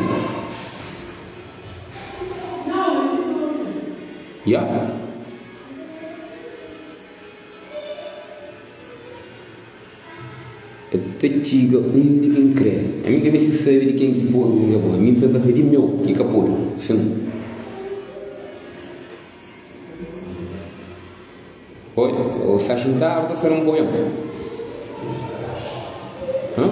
Ya. E ta txiga undi ki N kre. Ami ka meste sabe di ken ki podu ku ki ka podu. Ami N sa ta fla di meu ki ka podu. Sin. Oi, o sta xintadu ta spera un poion? Hã?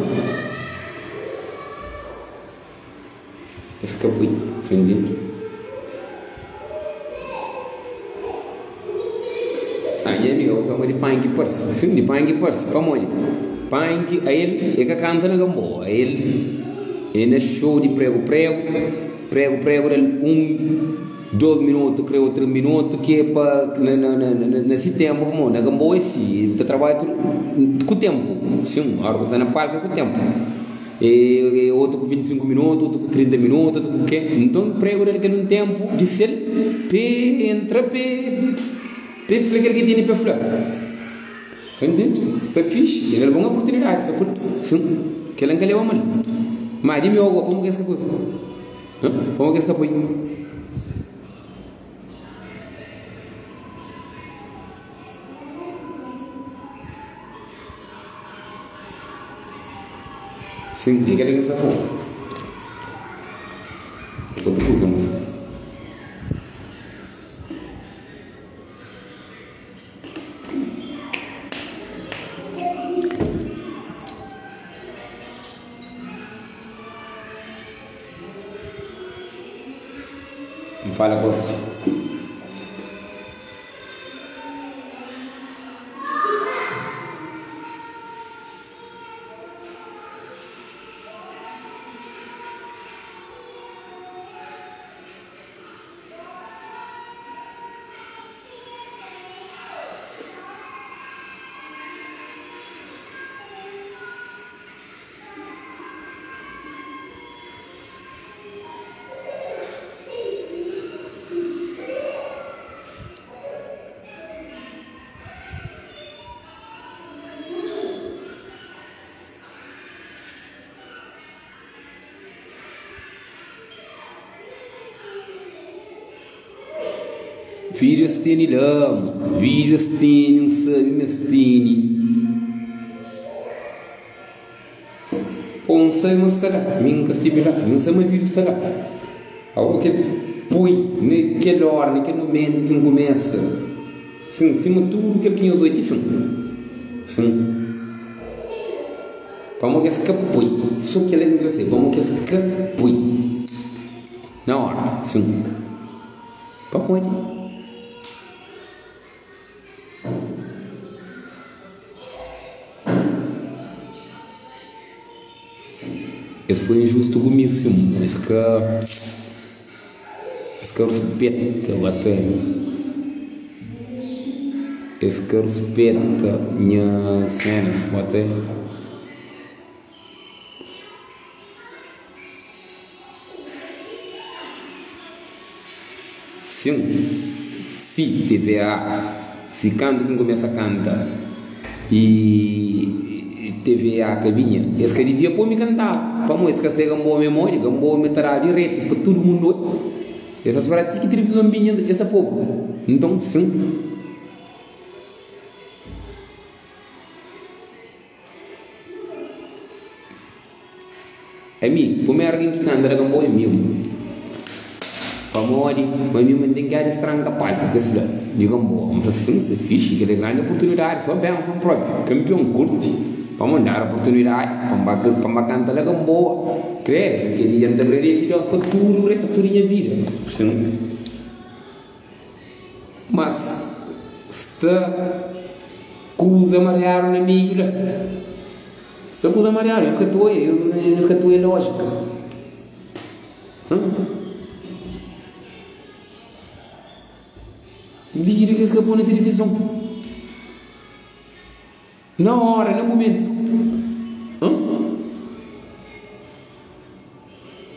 Es ka pui, sa ntende? Ah, nha amiga, bu fla ma di panki parse. Sim, di panki parse. Pamodi? Panki, ael, e ka kanta na Gamboa, ael e na show di pregu pregu, pregu pregu dal un. 2 minutu kre o 3 minutu ki é pa na si tenpu pamodi na Gamboa é si bu ta trabadja tudu ku tenpu sin ora ku sta na palku é ku tenpu e otu ku 25 minutu otu ku 30 minutu otu ku ke nton pregu da-l kel un tenpu di sel pa e entra pa e fla kel ki tene pa fla sa ntende sta fixi e da-l bon oportunidadi sta kul sin kila N ka leba mal ma di mi ogoa pamodi kes ka kuza. Pamodi ki es ka poi? Sin, é kel-li ki N sta fla. Otu kuza, mas. N fala gosi. Vídiu es tene la, vídiu es tene, N sabe ma es tene. Po N sabe ma sta la, mi N ka stive la, mi N sabe ma vídiu sta la. Ago kel poi na kel óra, na kel momentu ki N kumesa, sin, sima tudu kel ki nhos oi ti fin, sin. Pamodi es ka poi, so kel-la ki N kre sabe, pamodi es ka poi na óra, sin. Pamodi? Es foi injustu ku mi sim, es ka es ka ruspeta até es ka ruspeta nha senas até. Sin, si TVA, si kantu ki N kumesa kanta y TVA ka binha, es ka divia pô-mi kantaba, pamodi es ka sai Ganboa memória, Ganboa mi ta daba diretu pa tudu mundu oi. Es ta spera ti ki tilivizon binha es ta pô-bu. Nton, sin. Ami, primeru algen ki kanta na Gamboa é mi. Pamodi ma mi N ten ki adi stranka palku kes fla di Gamboa. N fla sin, se fixi, kel é grandi oportunidadi, só benson propi. Kanpion kurti pamodi N dadu oportunidadi pa N ba pa N ba kanta la Gamboa. Kredu, kel dia N ta agradese Deus pa tudu restu di nha vida. Sin. Mas sta kuza mariadu na meiu la. Sta kuza mariadu, nhos ka ta oia, nhos ka ta oia lójika. Vídiu ki es ka poi na tilivizon. Na óra, na mumentu.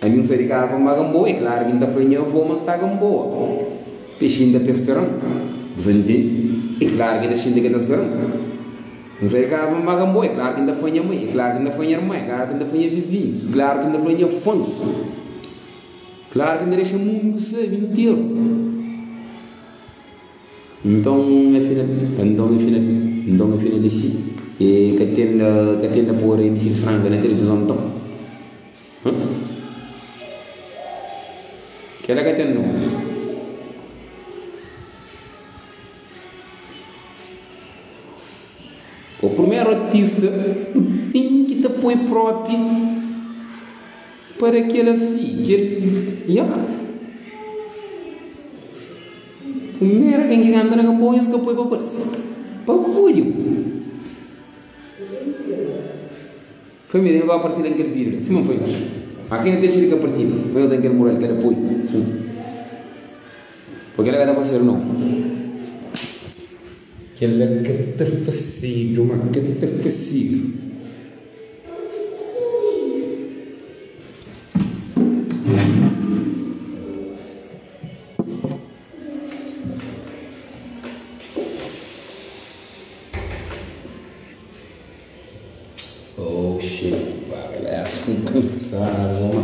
Ami N sai di kaza pa N ba Gamboa, é klaru ki N ta fla nha avó ma N sta Gamboa. Pa e xinta pa e spera-m. Bu sa ntende? É klaru ki e ta xinta ki e ta spera-m. N sai di kaza pa N ba Gamboa, é klaru ki N ta fla nha mai, é klaru ki N ta fla nha irman, é klaru ki N ta fla nha vizinhus, é klaru ki N ta fla nha fãs, klaru ki N ta dexa mundu sabe interu. Nton afinal, nton afinal, nton afinal di si e ka ten da, ka ten da pôr MC Franca na televizon nton? Hum? Kela ka ten nau. O primeru artista bu ten ki ta poi propi para kel asi, kel, ya. Primeru algen ki kanta na Gamboa nhos ka poi pa parse. Pa kudi. Família, nhos ba partilha kel vídiu la, sima N fla nhos. Ma kenha dexa di ka partilha, pa nhos da kel mural, kel apoiu. Sin. Pa kel-la ka ta fasedu nau. Kel-la ka ta fasedu, ma ka ta fasedu. Oh shit, pá, galera, cansado, mano.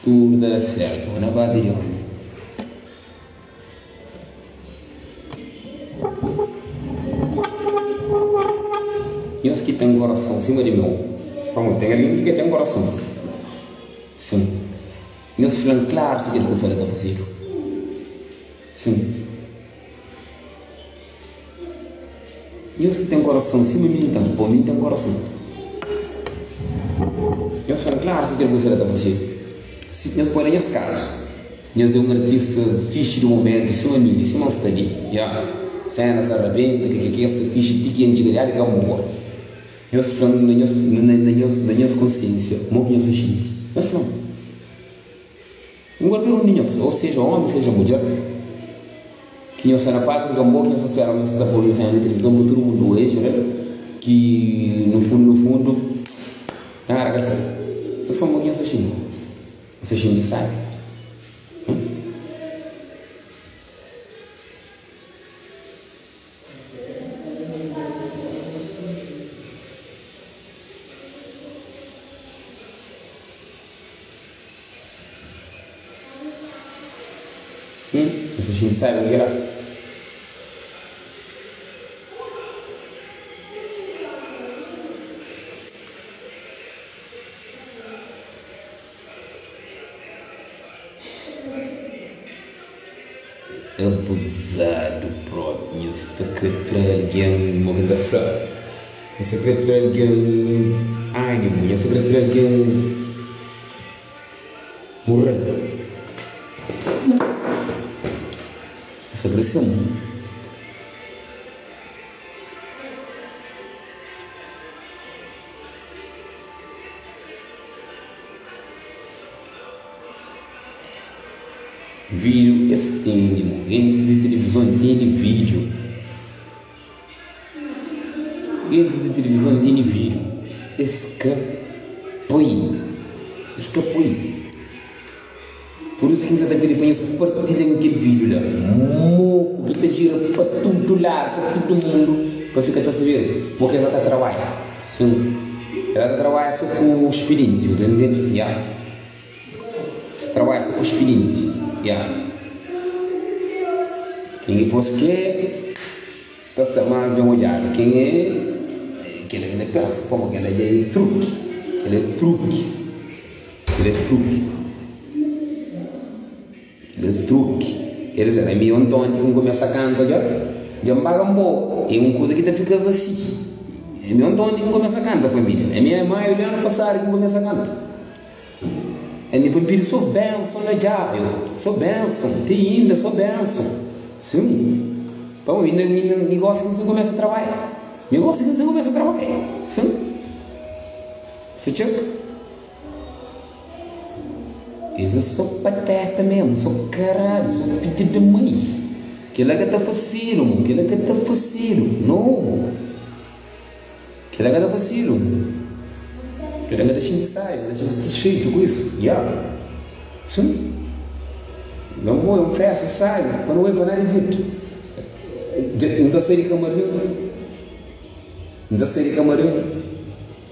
Tudo ta da certo, na base di omi. Nhos ki ten korason sima di meu, pamodi ten algen ki ka ten korason. Sin. Nhos fla-m klaru si kel kusa la ta fazedu. Sin. Nhos ki ten korason sima mi N ten, pô mi N ten korason. Nhos fla-m klaru si kel kusa la ta fazedu. Si nhos poi na nhos kazu, nhos é un artista fixi di mumentu sima mi li, sima N sta li. Ya, séna sta rabenta, kikiki sta fixi ti ki N txiga di Gamboa. Nhos fla-m na nhos, na nhos, na nhos konsiénsia, mo ki nhos ta xinti. Nhos fla-m. Un kualker un di nhos, ô seja ómi, seja mudjer, ki nhos sta na palku di kanbô, ki nhos ta spera ma nhos ta poi nhos séna na tilivizon pa tudu mundu oja, jeral, ki nu fundu, nu fundu, nada ka sta. Nhos fla-m mo ki nhos ta xinti. Nhos ta xinti sábi? Hum? Hum, essa gente sabe o que era. Abuzadu propi nhos ta kre tra algen mo ki N ta fla nhos ta kre tra algen animu nhos ta kre tra algen mural nhos ta kre sen. Vídiu es tene mo Gentis di tilivizon tene vídiu Gentis di tilivizon tene vídiu Es ka poi Es ka poi Pur isu ki N sa ta pidi pa nhos partilha-m kel vídiu la Moku ki ta jira pa tudu ladu, pa tudu mundu Pa fika ta sabe mo ki es ta trabadja Sin, es ta trabadja so ku spidinti, bu ta ntende? Ya. Sa trabadja so ku spidinti, ya. Ken ki pos ke ta sta mas ben odjadu, ken e kel-la ki ta pensa, pamo kel-la dja e truki, kel-la e truki, kel-la e truki. Da truki. Ker dizer, ami ontonti ki N kumesa kanta dja, dja N paga-m bo. É un kuza ki ta fika-s asi. Ami ontonti ki N kumesa kanta, família. Ami é maiu di anu pasadu ki N kumesa kanta. Ami pa N pidi so benson na Jah, yo. So benson. Te inda so benson. Sin. Pamodi inda mi, mi gosi ki N sta kumesa trabadja. Mi gosi ki N sta kumesa trabadja. Sin. Sa txeka. Es é só pateta mesmo, só caralho, só fidja de mãe. Kela ka ta fasedu, mo. Kela ka ta fasedu, no, mo. Kela ka ta fasedu, mo. Kela ka ta xinti sabi, ka ta xinti satisfeitu ku isu. Ya. Sim. Não mo, é um festa sabi, pa não é pa nada evento. N ta sai di kamarim, N ta sai di kamarim.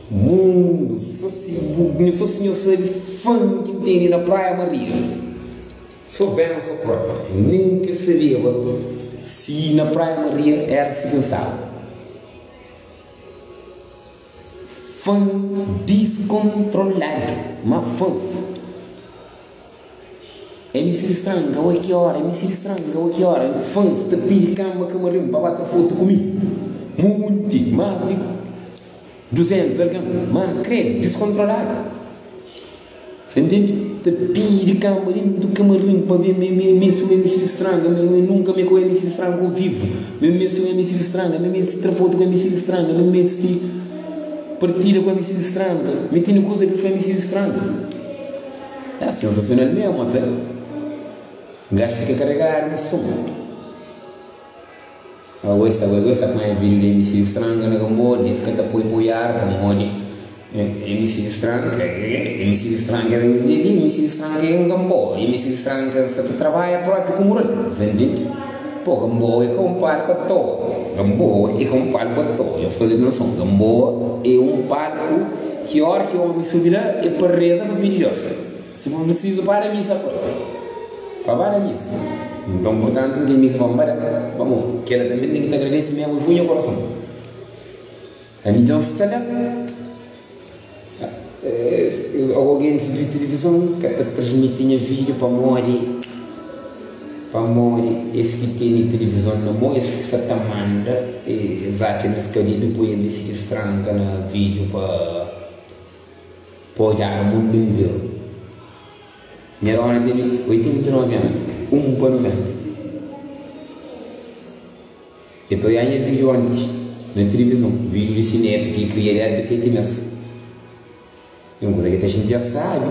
Mundu so si bu so si nho sabe fan ki N tene na Praia Maria. So benson propi nen ka sabeba si na Praia Maria era si ki N staba. Fan diskontroladu ma fans. MC di Stranga, oi ki ora? MC di Stranga, oi ki ora? Fans ta pidi kamba kamarin pa ba tra fotu ku mi. Monti, más di 200 algen, má kredu, diskontroladu. Sa ntende? Ta pidi kamba dentu kamarin pa ben mi mi meste un MC di Stranga, mi mi nunka mi ku MC di Stranga ku vivu. Mi meste un MC di Stranga, mi meste tra fotu ku MC di Stranga, mi meste partida ku MC di Stranga, mi tene kuza pa fla MC di Stranga. É sensacional mesmo até. Gajo fica carregado no som. Agora essa agora essa com vídeo de MC Stranga na Gamboa, esse canta poi poiar pamodi MC Stranga, MC Stranga vem de MC Stranga é um Gamboa, MC Stranga sa ta trabalha próprio com mural, você entende? Pô, Gamboa é com um palco à toa. Gamboa é com um palco à toa. Eu fazer noção, Gamboa é um palco que hora que o homem subir lá é para reza para pedir Deus. Se for preciso para a missa própria. Pa para missa. Então, portanto, tem missa para para. Vamos, que ela também tem que te agradecer mesmo e punha o coração. A mim então está lá. Alguém de televisão que está transmitindo vídeo para morrer. Para morrer. Esse que tem televisão na mão, esse que se tá manda, exato, nesse carinho, depois ele se destranca na vídeo para olhar o mundo inteiro. Nha dona tene 89 anu, 1 pa 90. E ta oiá nha vídiu onti na tilivizon, vídiu di si netu ki e kria dérdi di 7 mês. É un kuza ki ta xintia sábi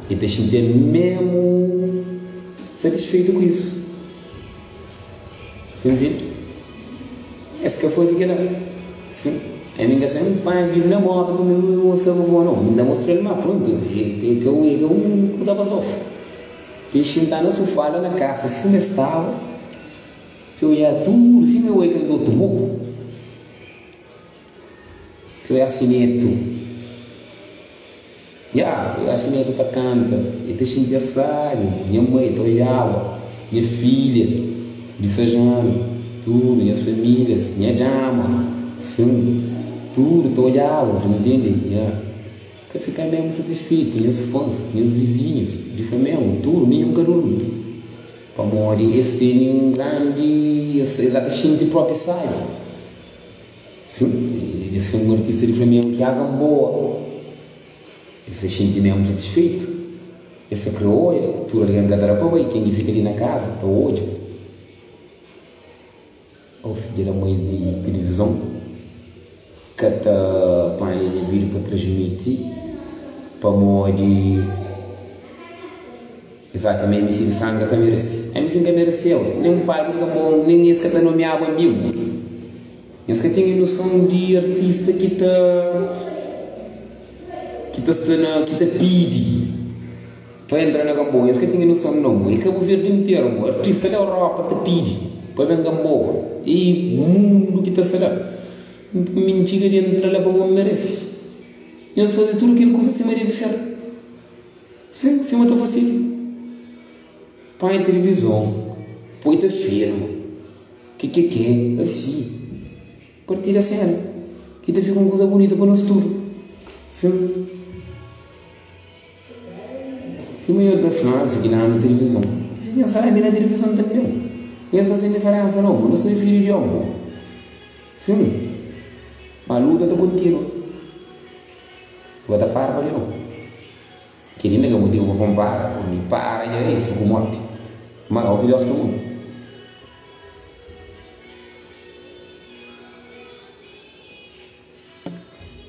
i ta xintia mésmu satisfeitu ku isu. Sa ntende? Es ka faze kila. Sin, ami N ka sabe, N panha vídiu na moto pa mi mostra pa bo. Nau, N ta mostra-l ma prontu, e ka un kuza pa sofre. Ki xinta na sufá la na kasa sima es staba, ki oiá tudu sima e oi kel otu moku, ki oiá si netu, ya, oiá si netu ta kanta, e ta xintia sábi, nha mai ta oiaba, nha filha di Sajanu, tudu, nhas famílias, nha dama, sin, tudu ta oiaba, bu ntende, ya. Ta fika memu satisfeitu, nhas fãs, nhas vizinhus di Flamengu, tudu, ninhun ka durmi. Pamodi es tene un grandi, es ata xinti propi sábi. Sin, es é un artista di Flamengu ki aga boa. Es ta xinti memu satisfeitu. Es ta kre odja, tudu algen ka ta da pa bai, ken ki fika li na kaza ta odja. Oh fidja da mãe di tilivizon ka ta panha nha vídeo pa transmiti pamodi es atxa ma MC di sanga ka merese. MC ka mereseba nen un palco di kanbon nen es ka ta nomiaba mi. Es ka ten noson di artista ki ta ki ta sta na ki ta pidi. Pa entra na Gamboa es ka tinha noson no mo e Kabu Verdi interu mo artista di Europa ta pidi pa ben Gamboa e mundu ki ta sta la nton mi ntxiga di entra la pa bo meresi nhos fazi tudu kel kuza sima devi ser sin sima ta fasidu panha tilivizon poi ta filma ke ke ke asi partida sena ki ta fika un kuza bunitu pa nos tudu sin. Sima yo ta fla, si ki na na tilivizon. Si nhos sabe na tilivizon tanbe, nhos ka sen diferensa no, no sai fidju di omi. Sin, ma luta ta kontinua. Bu ka ta para pa li no. Kel-li inda ka motivu pa pô-m para, pô mi para dja é su ku morti. Ma o ki Deus ka muda.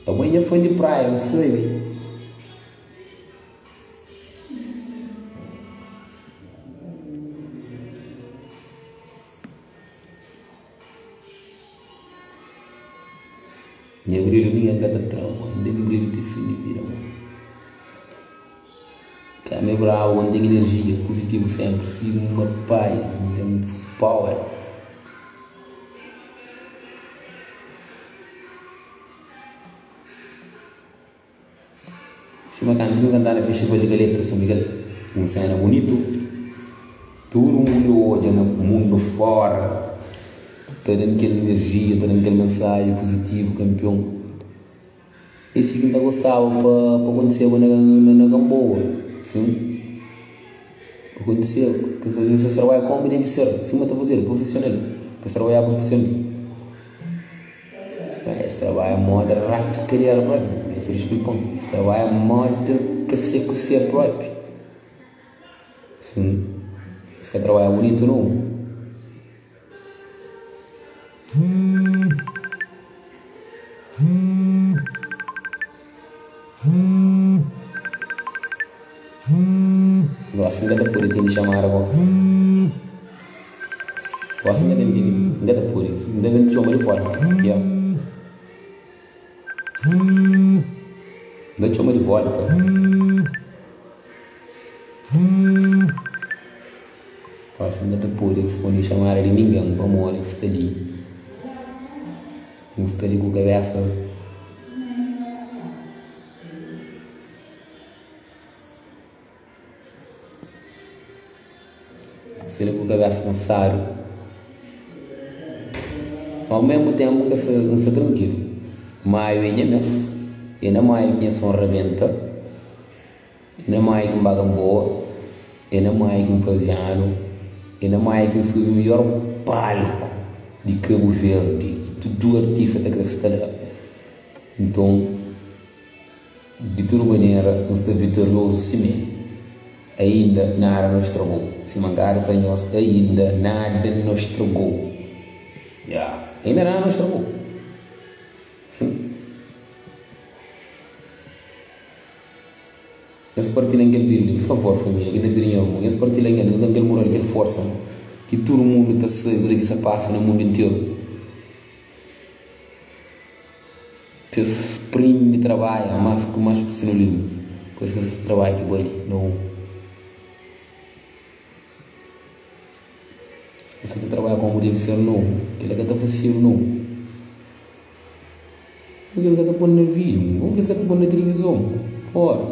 Abo é nha fã di praia, N sabe. Nha brilhu ningen ka ta tra-m, N ten brilhu ti fin di vida. Ka mi é brabu, N ten inerjia puzitivu senpri, sima pai, N ten power. Sima kantu ki N kantaba na festival di Galeta na São Miguel, un sena bunitu, tudu mundu odja na mundu fora ta da-m kel inerjia, ta da-m kel mensaji puzitivu, kanpion. Es ki N ta gostaba pa kontiseba na Gamboa, sin, pa kontiseba, pa es faze ses trabadju komu devi ser, sima ta fazedu, prufisional, pa es trabadja prufisional. Es trabadja moda ratxa kadera propi, nhos ta diskulpa-m, es trabadja moda ka se ku se propi. Sin, es ka trabadja bunitu nau. Gosi N ka ta pode tene xamada gosi. Gosi N ka ta ntende, N ka ta pode. N ta ben txoma di volta, ya. N ta txoma di volta. Gosi N ka ta pode responde xamada di ningen pamodi N sta li. N sta li ku kabesa. Sta li ku kabesa kansadu, ma au mesmu tenpu N ka sta trankilu. Maiu é nha mes, é na maiu ki nha son rabenta, é na maiu ki N ba Gamboa, é na maiu ki N faze anu, é na maiu ki N subi midjor palku di Kabu Verdi ki tudu artista ta kre sta la. Nton. Di tudu manera, N sta vitoriozu simé. Ainda nada no estragou. Sima N gadu fla nhos, ainda nada no estragou. Ya, ainda nada no estragou. Sin. Nhos partilha-m kel vídiu li, favor, família, ki N ta pidi nhos, nhos partilha-m el, nhos da-m kel mural, kel forsa, ki tudu mundu ta sabe kuzê ki sta pasa na mundu interu. Pa es prende trabadja mas ku mas profissionalismu pa es faze trabadju ki bali na un es ka sa ta trabadja komu devi ser no kila ka ta fasedu no purki es ka ta pon na video purki es ka ta pon na tilivizon pora.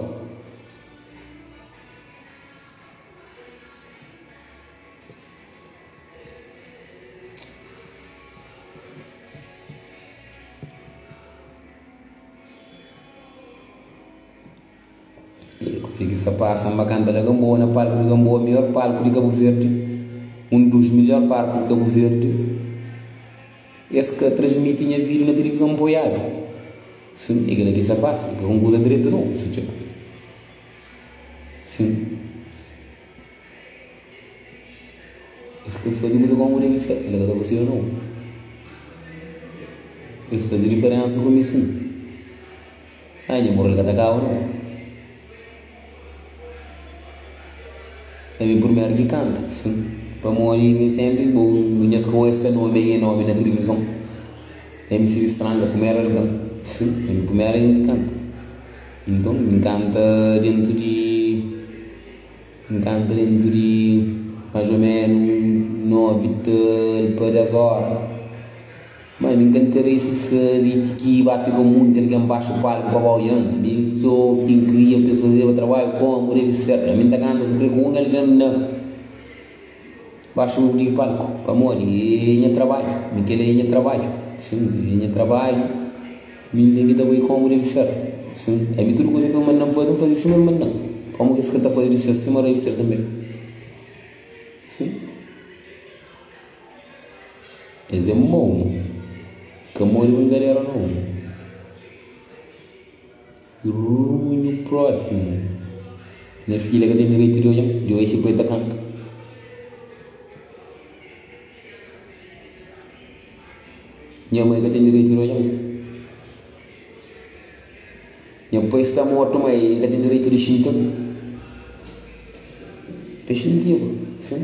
E konsigi sa pasa N ba kanta na Gamboa, na palku di Gamboa, mior palku di Kabu Verdi, un dus milhor palku di Kabu Verdi. Es ka transmiti nha vídiu na tilivizon npoiadu. Sin, e kila ki sa pasa, e ka un kuza dretu nau, si txeu. Sin. Es ka faze kuza kómu debe ser, kel-la ka ta faseba nau. Es faze diferénsa ku mi sin. Ai, nha moral ka ta kaba nau. É mi primeru ki kanta, sin. Pamodi mi sénpri bo nhos ka obi se nómi, nha nómi na tilivizon. MC di Stranga, primeru algen, sin, é mi primeru algen ki kanta. Nton, mi kanta déntu di. N kanta dentu di más ô menu 9 tal pa 10 óra. Ma mi N ka interesa sabe ti ki ba fika monti algen baxu palku pa ba oian. Mi so ki N kria pa es fazeba trabadju komu debe ser. Ami N ta kanta si kre ku un algen na baxu di palku pamodi é nha trabadju. Mi kel-la é nha trabadju. Sin, é nha trabadju. Mi N ten ki ta bai komu debe ser. Sin, ami tudu kuza ki el manda-m faze, N faze sima el manda-m. Pamodi ki es ka ta faze di ses sima debe ser tanbe? Sin. Es é mau. Ka mau di brinkadera nau. Runhu propi. Nha filha ka ten direitu di odja-m, di oja si pai ta kanta. Nha mai ka ten direitu di odja-m. Nha pai sta mortu ma el ka ten direitu di xinti-m. Ta xinti-m, sin.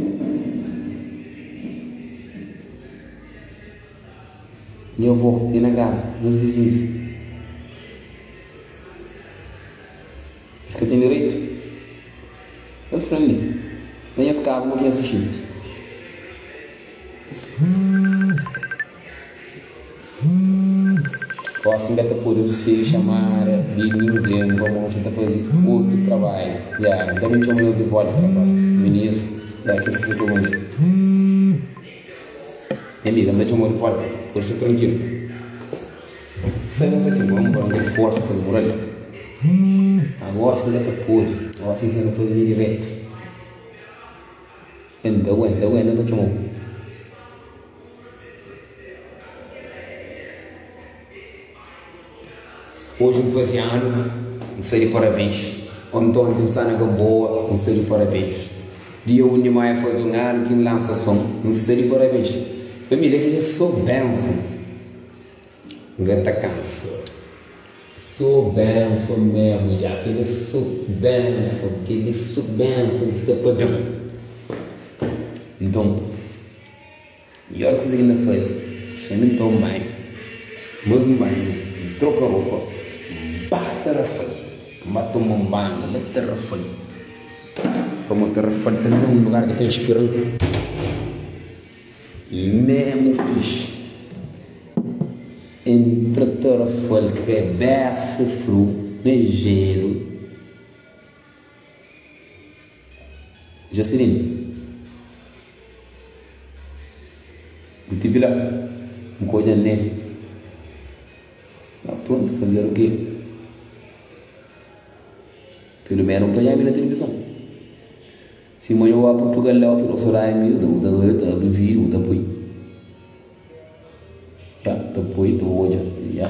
Nha avó li na kaza, nhas vizinhus, es ka ten direitu? Es fla-m li, na nhas kaza mo ki nhas ta xinti. Gosi N ka ta pode resebe xamada di ningen pamodi N sa ta faze otu trabadju. Ya, N ta ben txoma nhos di volta rapaz. Minis, ya, kes ki sa txoma mi. Nha amiga, N ta txoma-u di volta, pode sta trankilu. Sai N sa txoma-u, N ta forsa pa mural. Ma gosi N ka ta pode, gosi N sa ta faze nha diretu. N ta aguenta, aguenta, N ta txoma-u. Oji N faze anu, N sta di parabéns. Ontonti N sta na Gamboa, N sta di parabéns. Dia 1 di maiu faze un anu ki N lansa son, N sta di parabéns. Família, kel-li é sô benson, N ka ta kansa. Sô benson mésmu dja, kel-li é sô benson, kel-li é sô benson ki sta pa ben. Nton. Midjór kuza ki N ta faze, se mi N toma banhu, más un banhu, N troka ropa, N ba Tarrafal, N ba toma un banhu la Tarrafal, pamodi Tarrafal tanbê é un lugar ki ta inspira-m mésmu fixi. Entra Tarrafal kabésa fru na jélu. Jaseline, bu tivi la, bu ka odja-m ne. Ma prontu, fazer o ke? Pelu menu bu ta odja-m mi na tilivizon. Si ma dja bu ba Purtugal la, bu ta sodadi mi, bu ta odja, ta abri vídiu, bu ta poi. Ya, ta poi, ta odja, ya.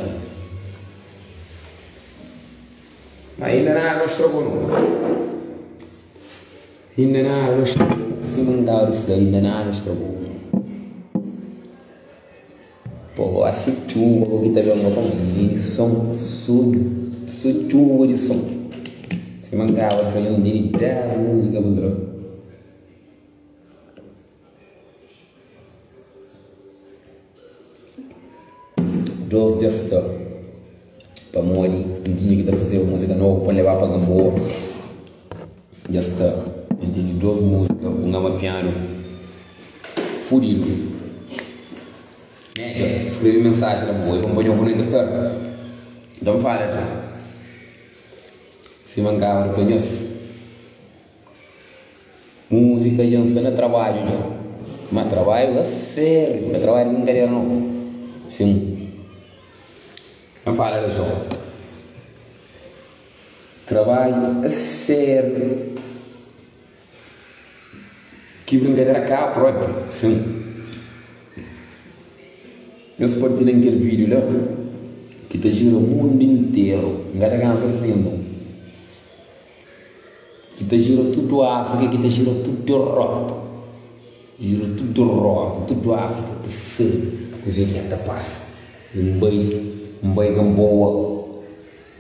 Ma inda nada no stragou no. Inda nada no stragou. Sima N dadu fla, inda nada no stragou no. Pô, asi txuba ku ki ta ben pa N son, so, so txuba di son. Sima N kaba di fla, N tene 10 múzika pa N tra. Dos dja sta pamodi N tinha ki ta fazeba múzika novu pa N leba pa Gamboa dja sta N tene dos múzika ku un amapianu fudidu Nédja skrebe mensaji la bo e pa N panha-u pa nu entra tardi Nton N fala sima N kaba di fla nhos. Múzika dja N sta na trabadju dja Ma trabadju a sériu, ka trabadju di brinkadera nau Sin N fala da so Trabadju a sériu Ki brinkadera ka propi Sin Nhos partilha-m kel vídiu la Ki ta jira mundu interu N ka ta kansa di fla nton. Ki ta gira tudu Áfrika, ki ta gira tudu Europa, gira tudu Europa, tudu Áfrika pa sabe kuzê ki ta pasa. N bai, N bai Gamboa,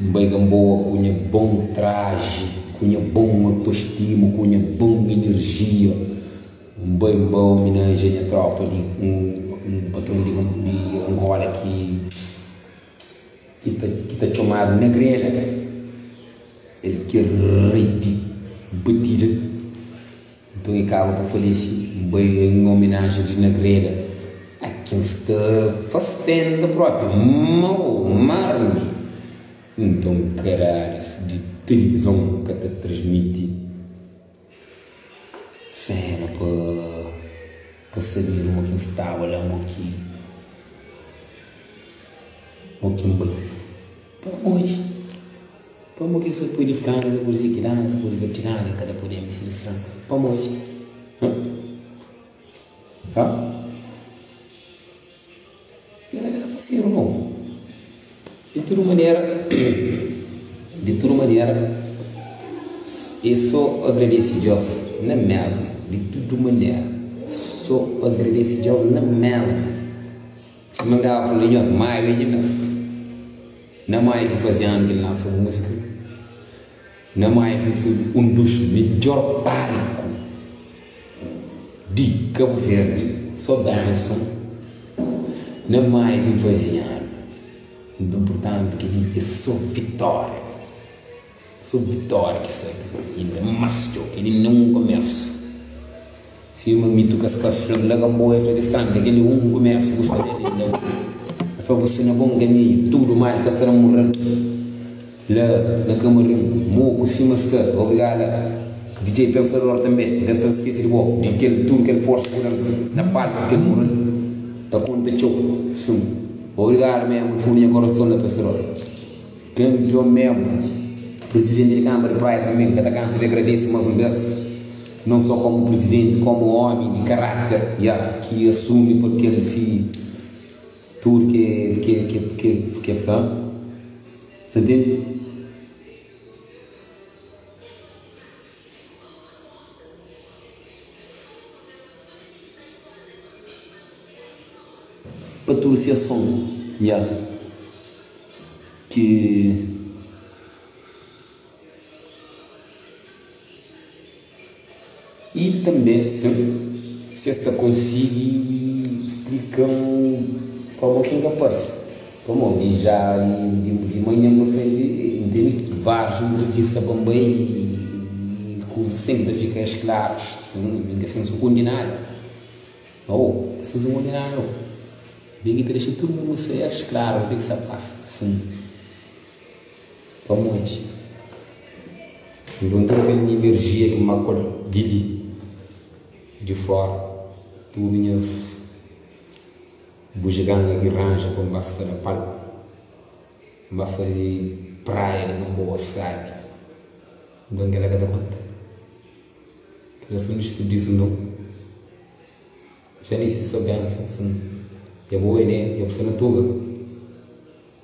N bai Gamboa ku nha bon traji, ku nha bon autostima, ku nha bon inerjia. N bai, N bai ominajia nha tropa di un patron di Angola ki. Ki ta ki ta txomadu Negrela, el ki é rei di batida. Nton e kaba pa falese. N bai en ominajen di Negrela a ki N sta fastenda propi mau marmi. Nton karalis di tilivizon ka ta transmiti sena pa pa sabedu mo ki N staba la mo ki. Mo ki N bai pamodi? Pamodi ki sa pode fla-m, sa pode si kila, sa pode bati la, ka ta pode mi si di sanka. Pamodi? Ha? Kel-la ka ta fasedu nau. Di tudu manera, di tudu manera, é sô agradese Deus na mésmu. Di tudu manera, sô agradese Deus na mésmu. Sima N tava fla nhos, maiu é nha mês. Na maiu ki faze anu ki N lansa múzika. Na maiu ki N subi un dus midjór palku di Kabu Verdi. Sô benson. Na maiu ki N faze anu. Nton, purtantu, kel-li é sô vitória. Sô vitória ki sai inda más txeu. Kel-li na un komésu. Sima Mito Kaskas fla-m la Gamboa, el fla distánti, kel-li un komésu bu sta del inda. El fla bu sta na bon kaminhu, tudu mal ka sta na mural la na kamarin. Moku sima sta, obrigada DJ Pensador tanbe, N ka sta skese di bo, di kel tudu kel forsa ku da-m na palku, kel mural ta konta txeu. Sin, obrigadu mésmu di fundu nha korason la Pensador. Kanpion memu. Prizidenti di Kánmara di Praia tanbe N ka ta kansa di agradese más un bes, non só komu prizidenti, komu ómi di karákter, ya, ki asumi pa kel si tudu ke ke ke ke ke fla. Sa ntende? Pa tudu si ason, ya. Ki I tanbe si si es ta konsigi splika-m pamodi ki N ka parse. Pamodi dja di manhan pa frenti N tene várius ntrivista pa N bai i kuzas asin ki ta fika esklaros. N ka sukundi nada. Oh, N ka sukundi nada nau. Di ki ta dexa tudu mundu sai as klaru kuzê ki sta pasa. Sin. Pamodi? Nton tudu kel inerjia ki N ba ku el di li, di fora, tudu nhas bujiganga ki ranja pa N ba sta na palku, N ba faze praia di Gamboa sabi. Nton kel-la ka ta konta. Kel-la so un disperdísiu nton. Janice só benson sim dja bo é né dja bu sta na tuga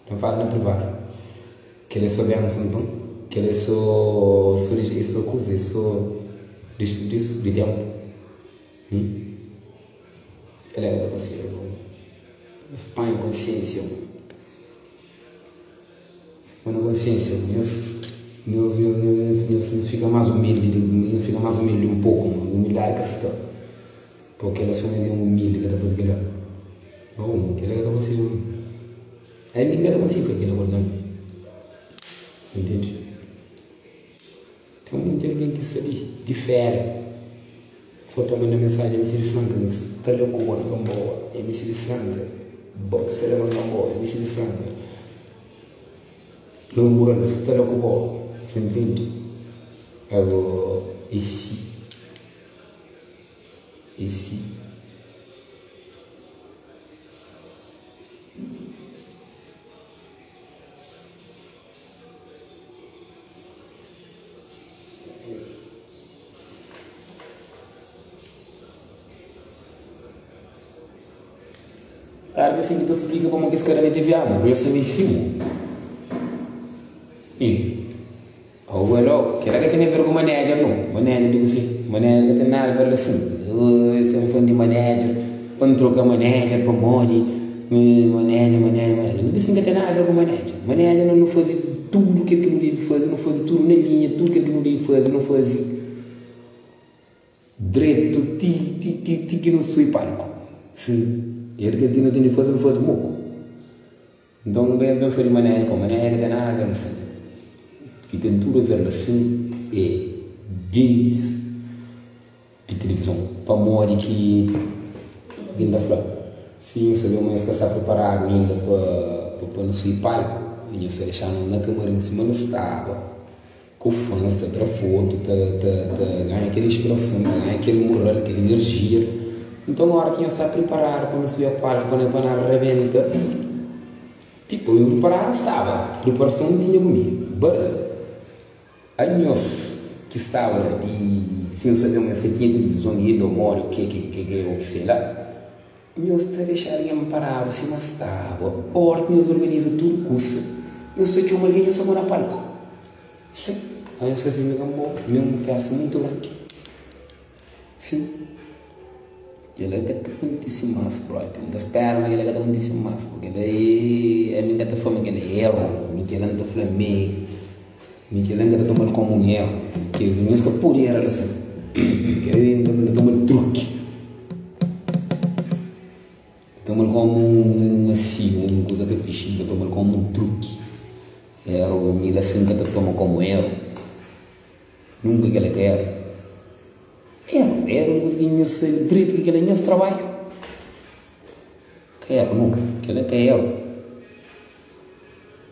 ta fala na privado kel é só benson nton kel é só só é só kuza é só disperdício di tempo hum kel la ka ta konsigi nhos panha konsiensia nhos poi na konsiensia nhos nhos nhos nhos fika mas umildi nhos fika mas umildi un poku umildadi ka sta. Pô kel-la sô un algen umildi ka ta faze kel-la. Ô, kel-la ka ta konsigi. Ami N ka ta konsigi faze kel-la ku algen. Sa ntende? Ten monti algen ki sta li di féria, sô ta manda mensajen, MC di Santa, N sta la ku bo na Gamboa, MC di Santa, bo sta la na Gamboa, MC di Santa, N mural sta la ku bo. Sa ntende? Ago, i si. E si. Claro ki sin ki ta splika pamodi ki es ka da na TVA, ma ku es sabe si. E. Ago el oh, kela ka ten a ver ku manager no, manager di kuse? Manager ka ten nada a ver la sin, oi sen fan di manager, pa N troka manager pamodi manager, manager, manager, di sin ka ten nada a ver ku manager, manager no nu faze tudu kel ki nu debe faze, nu faze tudu na linha, tudu kel ki nu debe faze, nu faze dretu ti ti ti ti ki nu sui palku, sin, el kel ki nu ten di faze, nu faze moku. Nton ben ben fla di manera pa manera ka ten nada a ver la sin. Ki ten tudu a ver la sin é gentis di tilivizon. Pamodi ki ki N ta fla? Si nhos sabe ma nhos ka sta priparadu inda pa pa nu subi palku, nhos ta dexa-nu na kamarin sima nu staba. Ku fãs ta tra fotu, ta ta ta ganha kel inspirason, ta ganha kel mural, kel inerjia. Nton óra ki nhos sta priparadu pa nu subi a palku pa nu pa nu rabenta, tipo eu priparadu staba, priparason tinha ku mi. But anhos ki staba la di si nhos sabia ma nhos ka tinha tilivizon inda ô modi ô ke ke ke o ki sei la. Nhos ta dexa algen paradu sima staba. Óra ki nhos organiza tudu kusa, nhos ta txoma algen nhos ta pô na palku. Sin, má nhos faze mi kanbo, mi un fésta mutu grandi. Sin, kel-la ka ta kontise más própi. N ta spera ma kel-la ka ta kontise más, purkê kel-la é, ami N ka ta fla ma kel-la é eru, mi kel-la N ta fla ma é, mi kel-la N ka ta toma-l kómu un eru, purkê nhos ka pode era-l asin. Kel-la N ta toma-l truki. N ta toma-l kómu un asi, un kuza ka fixi, N ta toma-l kómu un truki. Eru, mi la sin N ka ta toma kómu eru. Nunka kel-la ka eru. Eru, eru un kuza ki nhos sabe dretu ki kel-la é nhos trabadju. Ka eru nunka, kel-la ka eru.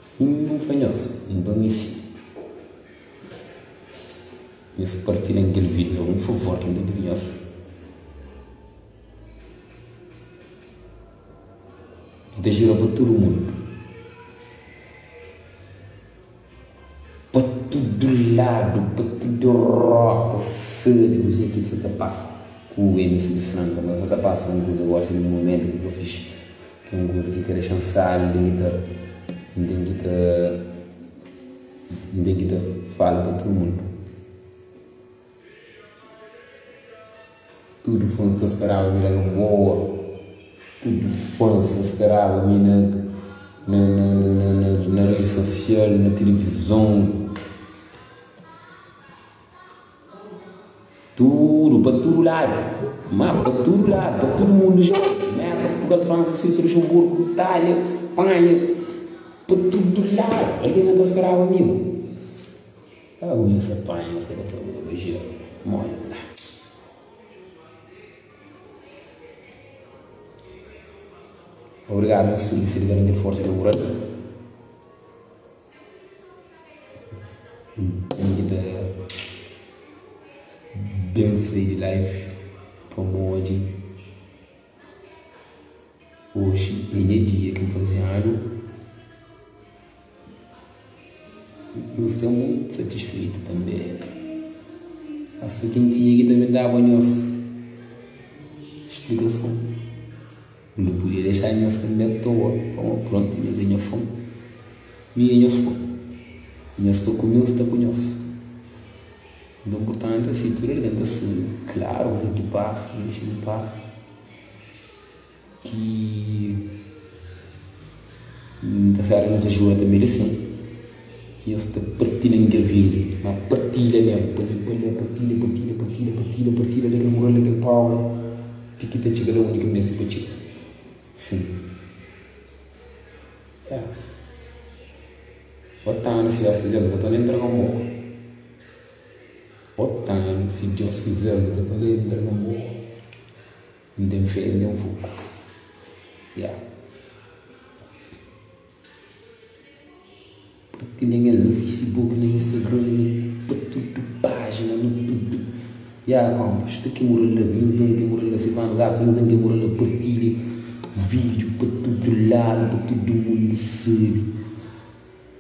Sin N fla nhos, nton é si. Nhos partilha-m kel vídiu la, un favor ki N ta pidi nhos. N ta jura pa tudu mundu, pa tudu ladu, pa tudu roka sabe kuzê ki sa ta pasa ku MC di Franca. Ma sa ta pasa un kuza gosi di mumentu ki ka fixi, ki un kuza ki ka dexa-m sabi, N ten ki ta, N ten ki ta, N ten ki ta fala pa tudu mundu. Tudu fãs ta speraba mi na Gamboa Tudu fãs ta speraba mi na na na na redi sosial, na tilivizon Tudu, pa tudu ladu Ma pa tudu ladu, pa tudu mundu Merka, Purtugal, Fransa, Suísa, Luxemburgu, Itália, Spanha Pa tudu ladu, algen ka ta speraba mi. Alguns ta panha, uns ka ta panha, pa jira modi la. Obrigadu nhos tudu ki sta li ta da-m kel forsa, kel mural. N ki ta ben sai di live pamodi oji é nha dia ki N faze anu. N sta mutu satisfeitu tanbe. Asa ki N tinha ki ta ben daba nhos splikason. N ka podia dexa nhos tanbe atoa, pamodi prontu nhos é nha fã. Mi é nhos fã. Nhos sta ku mi, N sta ku nhos. Nton, purtantu, asi tudu algen ta sabe klaru kuzê ki pasa, ki dexa di pasa. Ki N ta spera nhos ajuda tanbe li sin ki nhos ta partilha-m kel vídiu ma partilha mesmu pa li pa la partilha partilha partilha partilha partilha da kel mural da kel power ti ki ta txiga la undi ki meste pa txiga sin ya otanu si Dios kizer nu ta torna entra Gamboa otanu si Dios kizer nu ta torna entra Gamboa. N ten fé, N ten foku Yeah Partilha-m el na Facebook, na Instagram, na pa tudu pájina, na tudu Yeah konpas, ta ki mural la, nhos da-m ki mural la Silvano Gato, nhos da-m ki mural la Partilha vídiu pa tudu ladu, pa tudu mundu sabe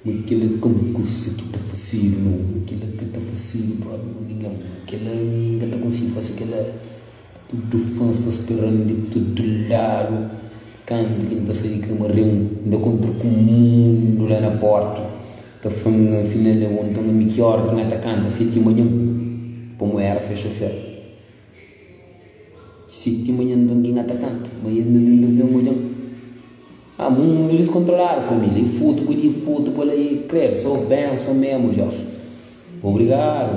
Ma kel-la ka un kusa ki ta fasedu, nau Kel-la ka ta fasedu propi ku ningen Kel-la mi N ka ta konsigi fase kel-la Tudu fãs ta spera-m di tudu ladu Kantu ki N ta sai di kamarin N ta kontra ku mundu la na pórta Ta fla-m na final é bo Nton ami ki óra ki N ta kanta seti manhan Pamodi éra sexta-fera Seti manhan nton ki N ta kanta Ma es ben ben odja-m. Ah mundu diskontroladu família e fotu pa li e fotu pa la e kredu so benson mesmu Dios obrigadu.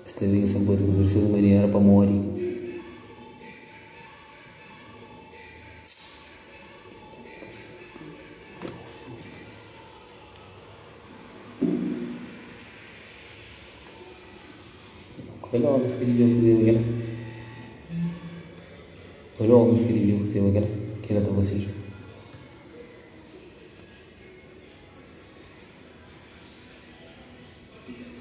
Sta ben sen pode kuza di ses manera pamodi. Kel ómis ki devia fazeba kel-la. Kel ómis ki devia fazeba kel-la, kel-la ta fazedu.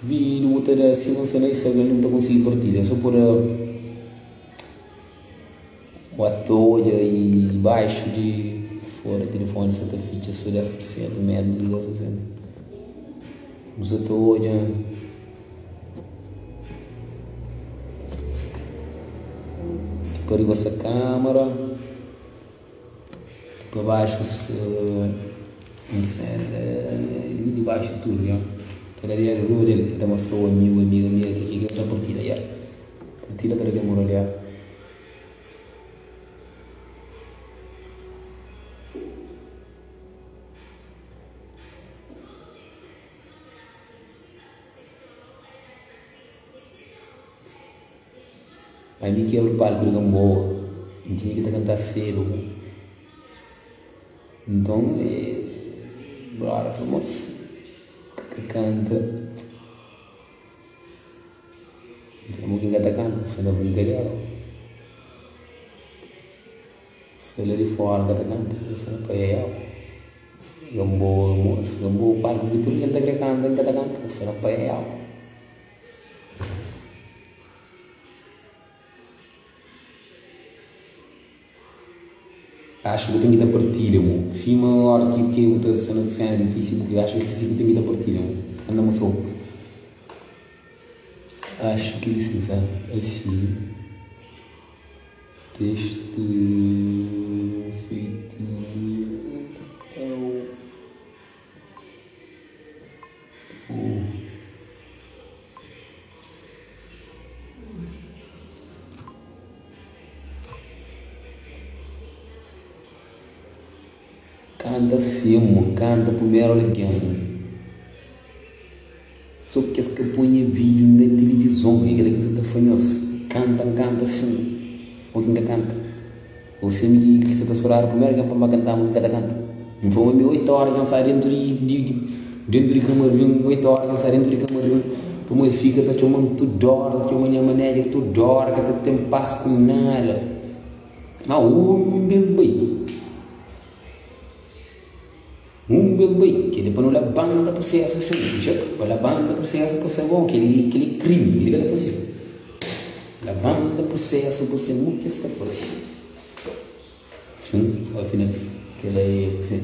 Vídiu bu ta da sima N sta na Instagram nu ta konsigi partilha so pô da bu ta odja i baxu di fora tilifoni sa ta fitxa so 10 pur sentu, ménus di 10 pur sentu bu sa ta odja. Pa riba sta kamara, pa baxu sta un sena li di baxu tudu ya. Ta da riba del ta mostra-u amigu, amiga, amiga ki ki ta partida ya. Partida ta da kel mural ya. Ami ki el palku di Gamboa, N tinha ki ta kantá sedu. Nton, brother fla, Mos, ka kanta. N fla, Mo ki N ka ta kanta, N sta na brinkadera. Sta la di fora N ka ta kanta, N sta na paiaiau. Gamboa, mos, Gamboa palku ki tudu algen ta kre kanta, N ka ta kanta, N sta na paiaiau. Acho bu ten ki ta partilha mo sima ora ki ke bu ta sta na sena di facebook acho ki si bu ten ki ta partilha mo anda mostrou acho ki li sin sa asi texto feito ao. Kanta sim, kanta primeru algen. So kes ka poi nha vídiu na tilivizon é kel-la ki N sa ta fla nhos. Kanta, N kanta sim. Ô ki N ka kanta? Ô si ami ki sa ta speradu primeru algen pa N ba kanta, ma N ka ta kanta. N fla ma mi 8 óra dja N sta déntu di déntu di kamarin, 8 óra dja N sta déntu di kamarin, pamodi es fika ta txoma-m tudu óra, ta txoma nha manédja tudu óra, ka ta ten pas ku nada. Má un bês bai, un bês bai, kel-li pa nu labanta prusésu sin, dja pa labanta prusésu pa sabe, oh kel-li kel-li é krimi, kel-li ka ta fazedu. Labanta prusésu pa sabe u ki es ta faze. Sin, afinal kel-la é kuzê?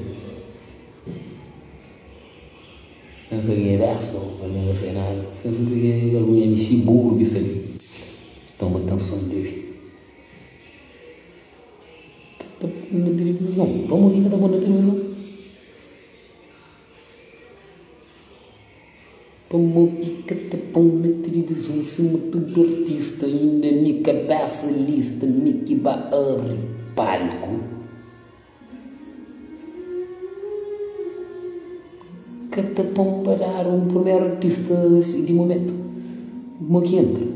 Es pensa ki é besta ô algen ka sabe nada. Es pensa ki é algun MC buru ki sta li. Toma atenson debe. Ka ta pô na tilivizon. Pamodi ki ka ta pô na tilivizon? Pamodi ki ka ta pô na tilivizon sima tudu artista inda mi kabesa lista mi ki ba abri palku ka ta pô-m pa dadu un primeru artista di mumentu mo ki entra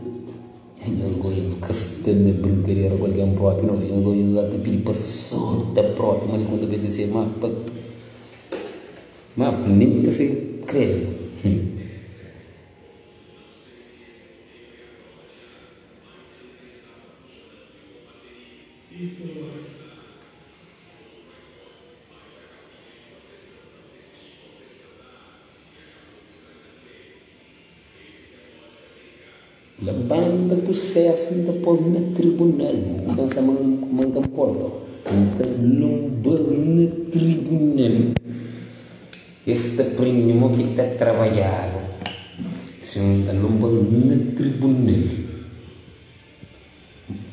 nhos gosi nhos ka sta na brinkadera ku algen propi no nhos gosi nhos ta pidi pa sorta propi ma nhos konta pa es se ma pa. Ma nen ka sai kredu. Labanta prusesu N ta pô-s na tribunal N pensa ma N ka nporta N ta lonba-s na tribunal Es ta prende mo ki ta trabadjadu Si N ta lonba-s na tribunal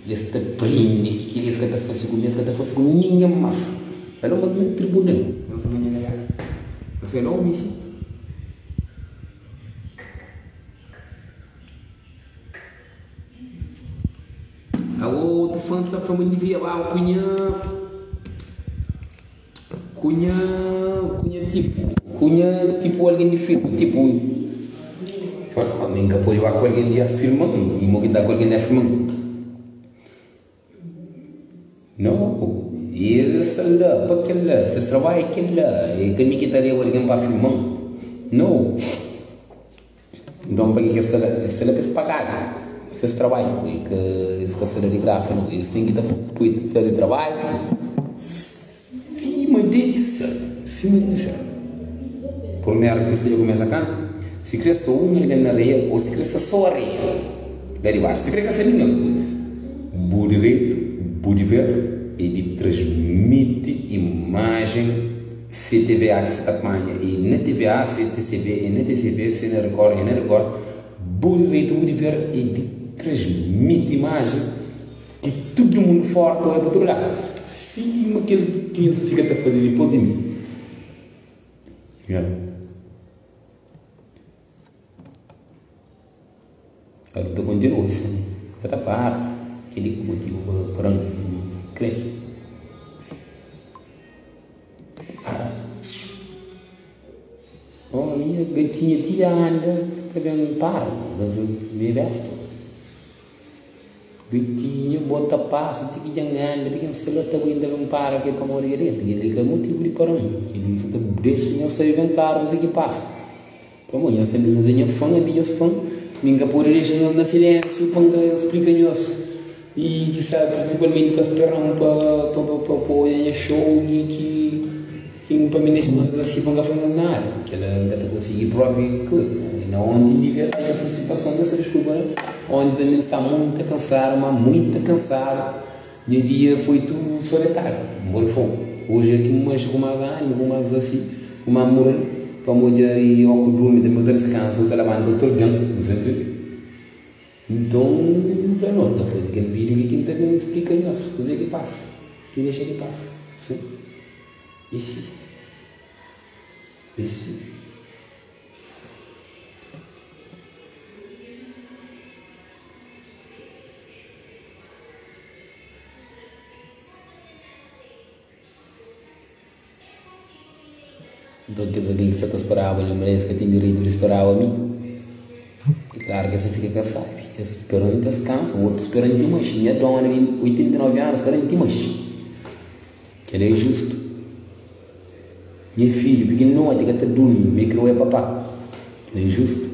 Es ta prende ki kel-li es ka ta fase ku mi es ka ta fase ku ningen más N ta lonba-s na tribunal N pensa ma nha kabésa N sai la omi si. Awo otu fã sta fla ma N divia baba ku nha ku nha ku nha tipu ku nha tipu algen di filma tipu fla mi N ka pode ba ku algen di afirma-m i mo ki N ta ku algen di afirma-m. No, es sta la pa kel-la, ses trabadju é kel-la, é ka mi ki ta leba algen pa filma-m, no. Nton pa ke ki es sta la? Es sta la pa es pagadu ses trabadju, é ka es ka sta la di grasa no, es ten ki ta poi faze trabadju sima debe ser, sima debe ser. Primeru artista dja kumesa kanta, si kre sta un algen na areia ô si kre sta sô areia. La di baxu, si kre ka sta ningen. Bu direitu, bu diver é di transmiti imajen se TVA ki sa ta panha é na TVA, se TCV é na TCV, se na Record é na Record. Bu direitu, bu diver é di transmiti imajen. Ki tudu mundu fora ta odja pa tudu ladu. Sima kel ki nhos fika ta faze dipôs di mi. Ya. A luta kontinua sin, ka ta para. Kel-li ki motivu pa para-m mi krê para. Oh, minha gatinha ti anda ta ben para, mi é besta. Gatinha bota pasu ti ki dja N anda, ti ki N sta la ta bai N ta ben para ke pamodi kel-li. Kel-li ka motivu di para-m, kel-li N sa ta dexa nhos sabe ben klaru kuzê ki pasa. Pamodi nhos sabe nhos é nha fan, ami nhos fan, mi N ka pode dexa nhos na silénsiu pa N ka splika nhos i kisá prinsipalmenti ta spera-m pa pa pa pa odja nha show ki ki ki pa mi dexa nhos asi pa N ka fla nhos nada. Kel-la N ka ta konsigi propi ku na onti N devia da nhos satisfason nhos ta diskulpa onti tanbe N sta muita kansadu ma muita kansadu nha dia foi tudu soletadu N boi fogu oji é ki N manxe ku más ánimu ku más asi. Ku má mural, pamo dja i ó ku durmi tanbe bu ta diskansa, bu ta labanta otu algen, bu sta ntende? Nton, N fla, no, N ta faze kel vídiu li ki N ta ben splika nhos kuzê ki pasa, ki dexa ki pasa. Sin. I si. I si. Nton, kes algen ki sta ta speraba nha ma es ka ten direitu di speraba mi. É klaru ki es ta fika ka sábi. Es spera-m ti es kansa, otus spera-m ti manxe. Nha dóna di 89 anu spera-m ti manxe. Kel-la é justu. Nha fidju pikinoti ka ta durmi, ma el krê oja papá. Kel-la é justu.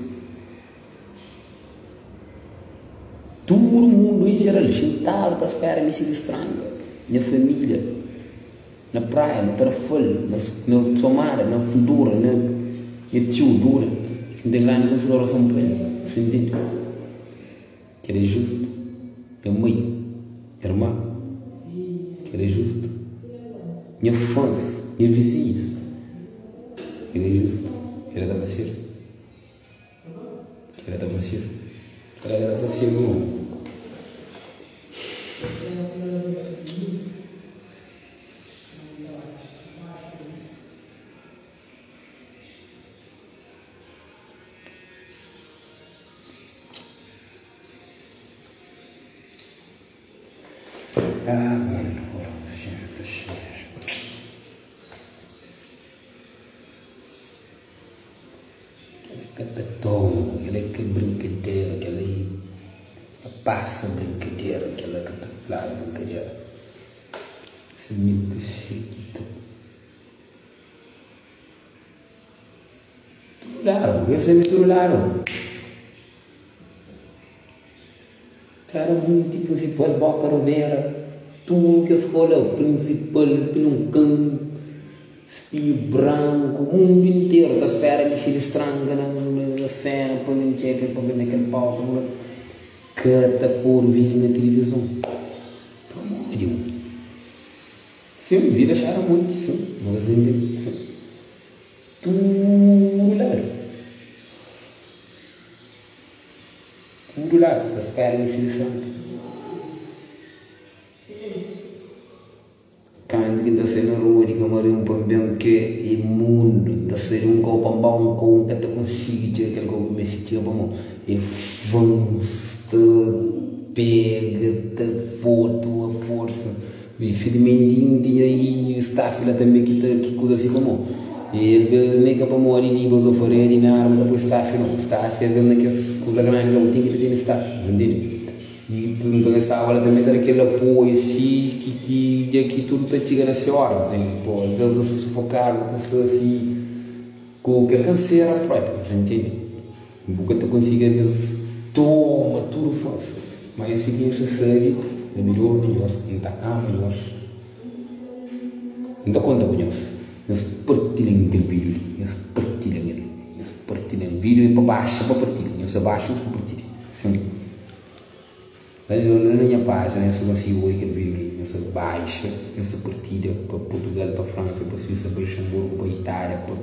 Tudu mundu en jeral xintadu ta spera mi sigi stranga. Nha família na praia, na Tarafal, na Somada, na Fundura, na nha tiu Dura, N ten grandi konsiderason pa el, sa ntende? Kel é justu. Nha mai, nha irma, kel é justu. Nha fãs, nha vizinhus, kel é justu. Kel é ta fasedu. Kel-la ta fasidu. Kel-la ka ta fasidu nau. Ah, mano, Kel-la ka ta toma, kel-la ka brinkadera, kel-la i ka pasa brinkadera, kel-la ka ta fladu brinkadera. Se mi ta xiki ta Tudu ladu, bu sabe tudu ladu. Kada un ti prinsipal boka rubera tudu kes skola prinsipal pilonkan spinhu branku mundu interu ta spera mi si distranka na sena pa mi txeka pa ben na kel palku ka ta podu vídiu na tilivizon pamodi sin vida xera monti sin sin tudu ladu. Tudu la ta spera nha Fidju Santu. Kantu ki N ta sai na rua di Kamarin pa N ben ke e mundu N ta sai di un kau pa N ba un kau N ka ta konsigi txiga kel kau ki N meste txiga pamodi e fans ta pega ta fotu a forsa. Infelimenti N tinha i staff la tanbe ki ta ki kuza si pamo i el fla ne ka pamodi li bos oferé dinheru bu ta poi staff no staff el na kes kuza grandi la bu ten ki ta tene staff bu ta ntende i nton es staba la tanbe ta da kel apoiu si ki ki dja ki tudu ta txiga na se ora bu ta ntende po alves bu ta sta sufokadu bu ta sta si ku kel kansera propi bu ta ntende. Bu ka ta konsigi alvês toma tudu forsa, má nhos fika nhos ta sabe ma mi dor ku nhos, N ta ama nhos, N ta konta ku nhos. Nhos partilha-m kel vídiu li, nhos partilha-m el, nhos partilha-m. Vídiu é pa baxa pa partilha, nhos abaxa nhos ta partilha. Sin. La na nha pájina nhos ta konsigi oi kel vídiu li, nhos ta baixa, nhos ta partilha pa Purtugal, pa Fransa, pa Suísa, pa Luxemburgu, pa Itália, pa.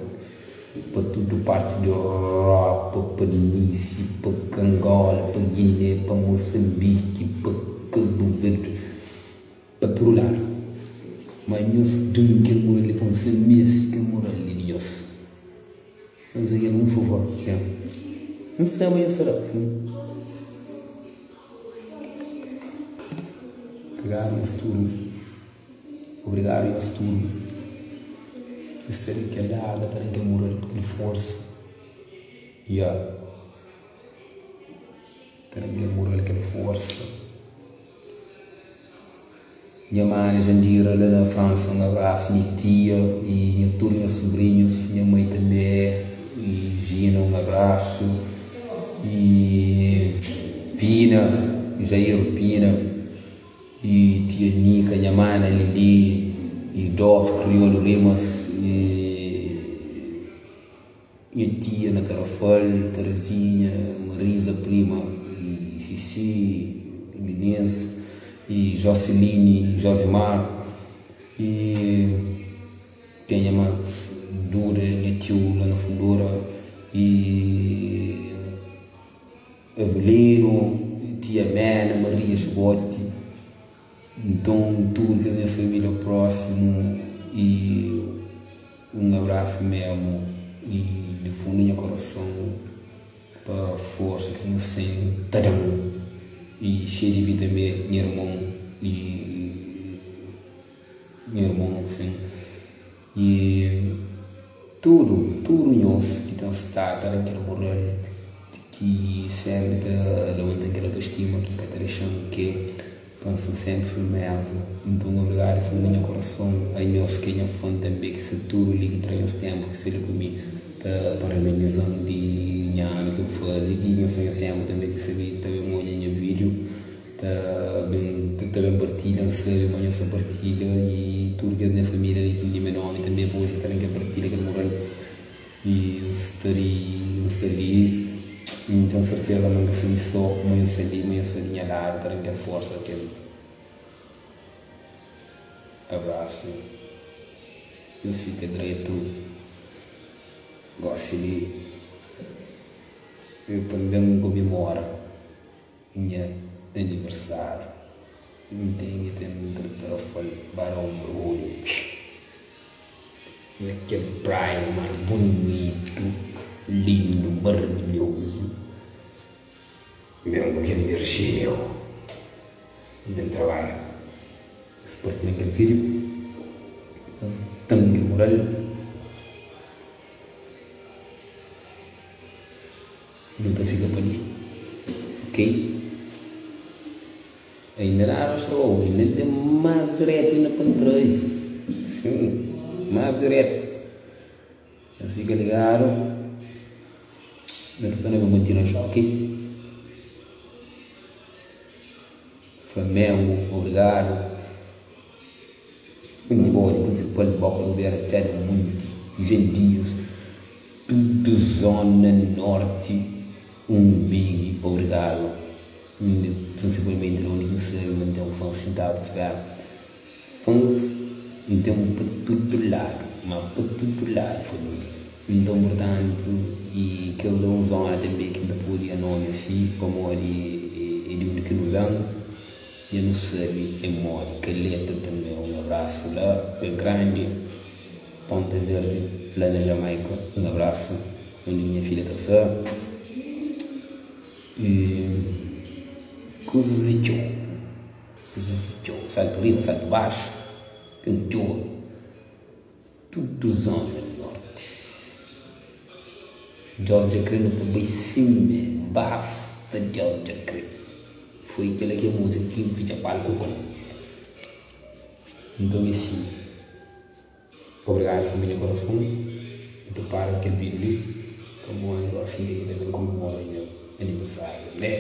Pa tudu parti di Europa, pa Nice, pa Angola, pa Guiné, pa Moçambique, pa Cabo. Verdi pa tudu ladu. Ma nhos da-m kel mural li pa N ser meste kel mural li di nhos. Nhos da-m un favor. N sabe ma nhos ta da. Obrigadu nhos tudu. Obrigadu nhos tudu ki sta di kel ladu ta da-m kel mural, kel forsa. Ya. Ta da-m kel mural, kel forsa. Nha mana Jandira la na Fransa un abrasu, nha tia y nha tudu nha subrinhus, nha mai tanbe y Gina un abrasu y Pina, Jair Pina y tia Nica, nha mana Lili y Dov Kriolu Rimas y. Nha tia na Tarrafal, Terezinha, Marisa prima y Sisi, Inês y Joseline y Josimar y kenha más Duda nha tiu la na Fundura y Avelino y tia Mena, Maria Xiboti nton tudu kes nha familia prósimu y. Un abrasu memu di fundu nha korason pa forsa ki nhos ten ta da-m i xei di mi tanbe nha irmon i nha irmon sin i tudu tudu nhos ki ten sta ta da-m kel moral ki senpri ta levanta-m kel autostima ki ka ta dexa-m ke. Pa N sta senpri firmeza. Nton obrigadu di fundu di nha korason a nhos ki é nha fan tanbe ki sta tudu li ki tra nhos tenpu ki sta li ku mi ta parabenizam di nha anu ki N fazi ki nhos sta nha senpri tanbe ki sta li ta ben odja nha video ta ben ta ben partilha N sabi ma nhos ta partilha i tudu kes nha familia li ki di me nomi tanbe pa osi ta ben kel partilha kel mural. I N sta li, N sta li, N ten serteza ma N ka sta mi so, ma nhu sta li, ma nhu sta di nha ladu ta da-m kel forsa, kel abrasu. Nhos fika dretu gosi li, mi pa N ben komemora nha aniversáriu. N ten ki ten Tarrafal ba da un mergulhu. Na kel praia un mar bunitu, lindu, maravilhozu. Ben ku kel inerjia N ben trabadja. Es partilha kel vídiu, es da-m kel mural. Nu ta fika pa li, ok? Ainda nada mostra bo, ainda ten más diretu ainda pa N traze. Sin, más diretu. Nhos fika ligadu, nu ta torna ben kontinua xa, ok? Flamengo, obrigadu. Munti bodi, prinsipal Boka Rubera, Txada Munti, Jandius, tudu zona norti un big obrigadu prinsipalmenti la undi ki N sabe ma N ten fans xintadu ta spera fans N ten pa tudu ladu ma pa tudu ladu família nton purtantu i kel la un zona tanbe ki N ta pode anomia si pamodi e di undi ki nu ben. Dja nu sabe é modi. Caleta tanbe un abrasu la pé grandi Ponta Verde la na Jamaica un abrasu undi nha filha ta sta e kuzas é txeu kuzas é txeu saltu riba saltu baxu ten txuba tudu zona norti si Deus dja kre nu ta bai sime basta Deus dja kre. Foi kela ki é múzika ki N fitxa palku ku el. Nton é si. Obrigadu família korason. N ta para kel vídiu li pamodi gósi N ten ki ta ben komemora nha aniversáriu tanbê.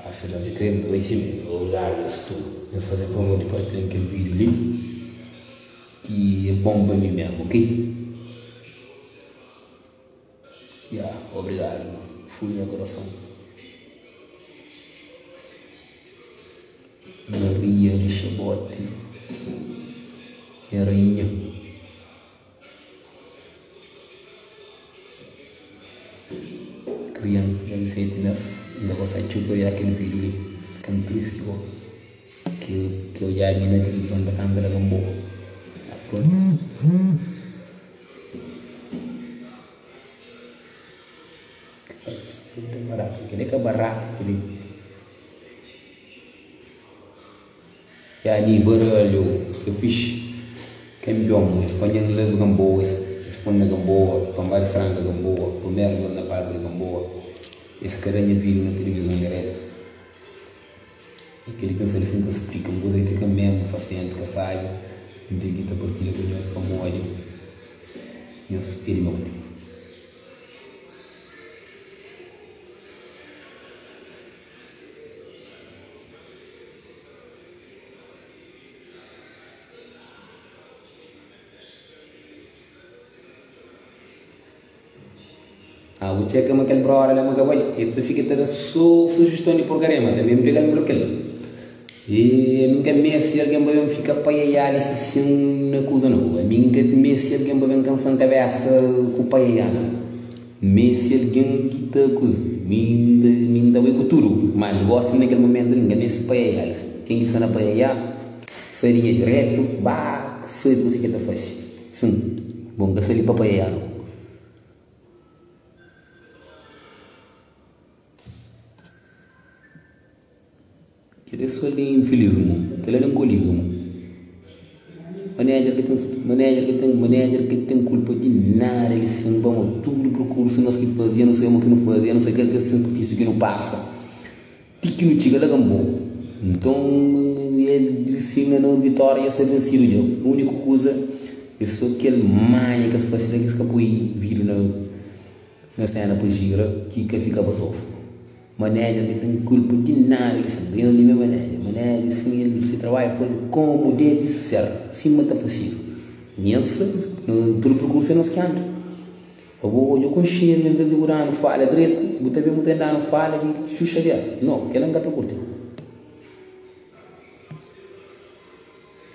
Asa Deus dja kre nu ta bai si mê. Obrigadu nhos tudu. Nhos faze favor di partilha kel vídiu li ki é bon pa mi mésmu, ok? Ya, obrigadu fundu nha korason. Maria di Xaboti, nha rainha. Krian, nha 27 mes, N ta gosta txeu di odja kel vídiu li. Fika-m tristi go ki ki odja mi na tilivizon ta kanta la Gamboa. Ah prontu. Kel-li é ka baraka kel-li. Ya li baralhu sta fixi Kanpion es panha-m la di Gamboa Es pô-m na Gamboa Pa N ba di Stranka Gamboa Primeru lugar na palku di Gamboa Es ka da nha vídiu na tilivizon diretu É kel-li ki N sta li sin ta splika Un kuza ki fika mésmu fasentu ka sabi N ten ki ta partilha ku nhos pamodi nhos é di meu. Ah, bu txeka ma kel brother la ma ka bai, el ta fika ta da so sujiston di porkaria, ma tanbe N pega-l N blokia-l. I ami N ka meste algen pa ben fika paiaiá li si sin na kuza nau. Ami N ka meste algen pa ben kansa-m kabésa ku paiaiá nau. N meste algen ki ta kuza. Mi N ta mi N ta bai ku tudu, ma gósi na kel momentu li N ka meste paiaiá li. Ken ki sta na paiaiá, sai di nha diretu, ba sabe kuzê ki el ta fase. Sin, bo N ka sta li pa paiaiá nau. Kel é so algen infilis mo. Kel algen ko liga mo. Manager ka ten manager ka ten manager ka ten kulpa di nada li sin pamo tudu perkursu nos ki fazi dja nu sai mo ki nu fazi dja nu sai kal ki é sakrifisiu ki nu pasa ti ki nu txiga la ka bo nton el li sin na vitória dja sta vensidu dja uniku kuza é so kel manha ki es fasi la ki es ka poi vídiu na Na sena pa gira ki ka fika bazofu. Manager ka ten kulpa di nada di sin. Nhos li me manager. Manager sin el se trabadju fazi komu devi ser, sima ta fasidu. Mi el sabi, no tudu perkursu é nos ki anda. Abo odja konxenu en ves di bu danu falha dretu, bu ta ben bu ta danu falha di xuxadera. No, kela N ka ta kurti.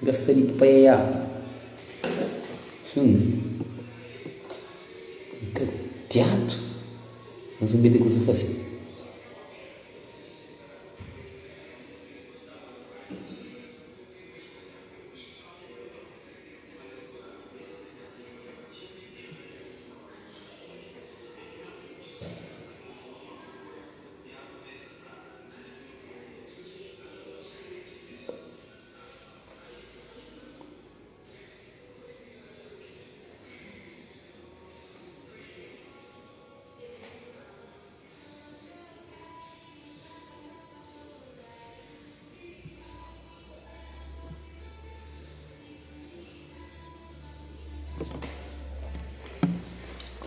N ka sta li pa paiaiá. Sin, N ka tiatu, mas N ka ten kusa fase.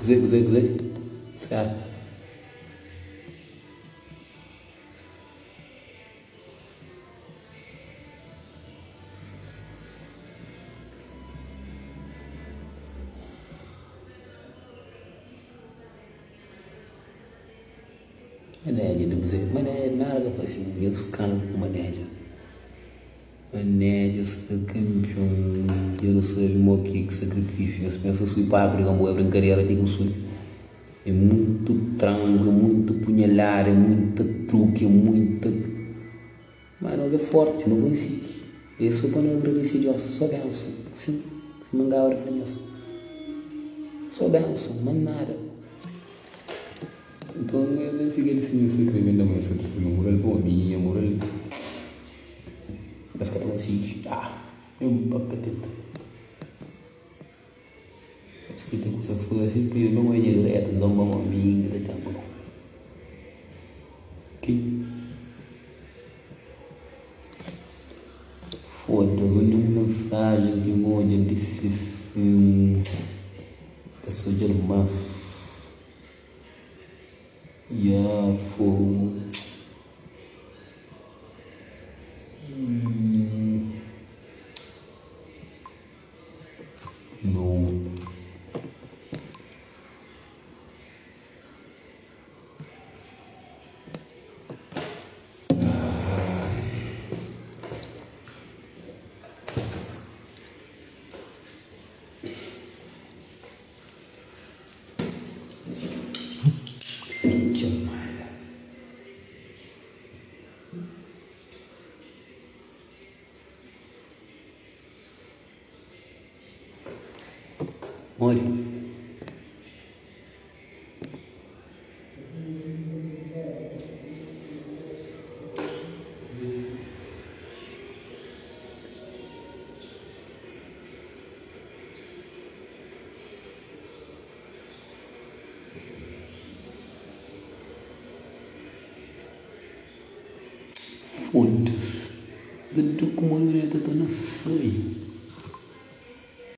Kuzê, kuzê, kuzê? Sértu. Maneja di kuzê? Maneja nada ka fase nhos kanpu ku maneja. Maneja sta kanpion dja nu sabe mo ki sakrifisiu nhos pensa sui palku di kanboia brinkadera ti ki sui. É mutu trangu, é mutu punhalada, é muita truki, é muita. Má nos é fórti, nu konsigi. É sô pa nu agradese Deus, sô benson, sin, sima N kaba di fla nhos. Sô benson, más nada. Nton, el fika li sin, el sta krê ben da ma el sta ta fla mural pa mi, nha mural, es ka ta konsigi. Ah, N pa ka tenta. Es ki ten kusa fasi pa yo ben odja diretu nton pa mo mi N ka ta tenpu no ok foda manda un mensajen ki N odja di si N ka sa odjal mas ya fogo. No. Fitxa mala. Modi? Foda-se. Dja ku modi ta torna sai.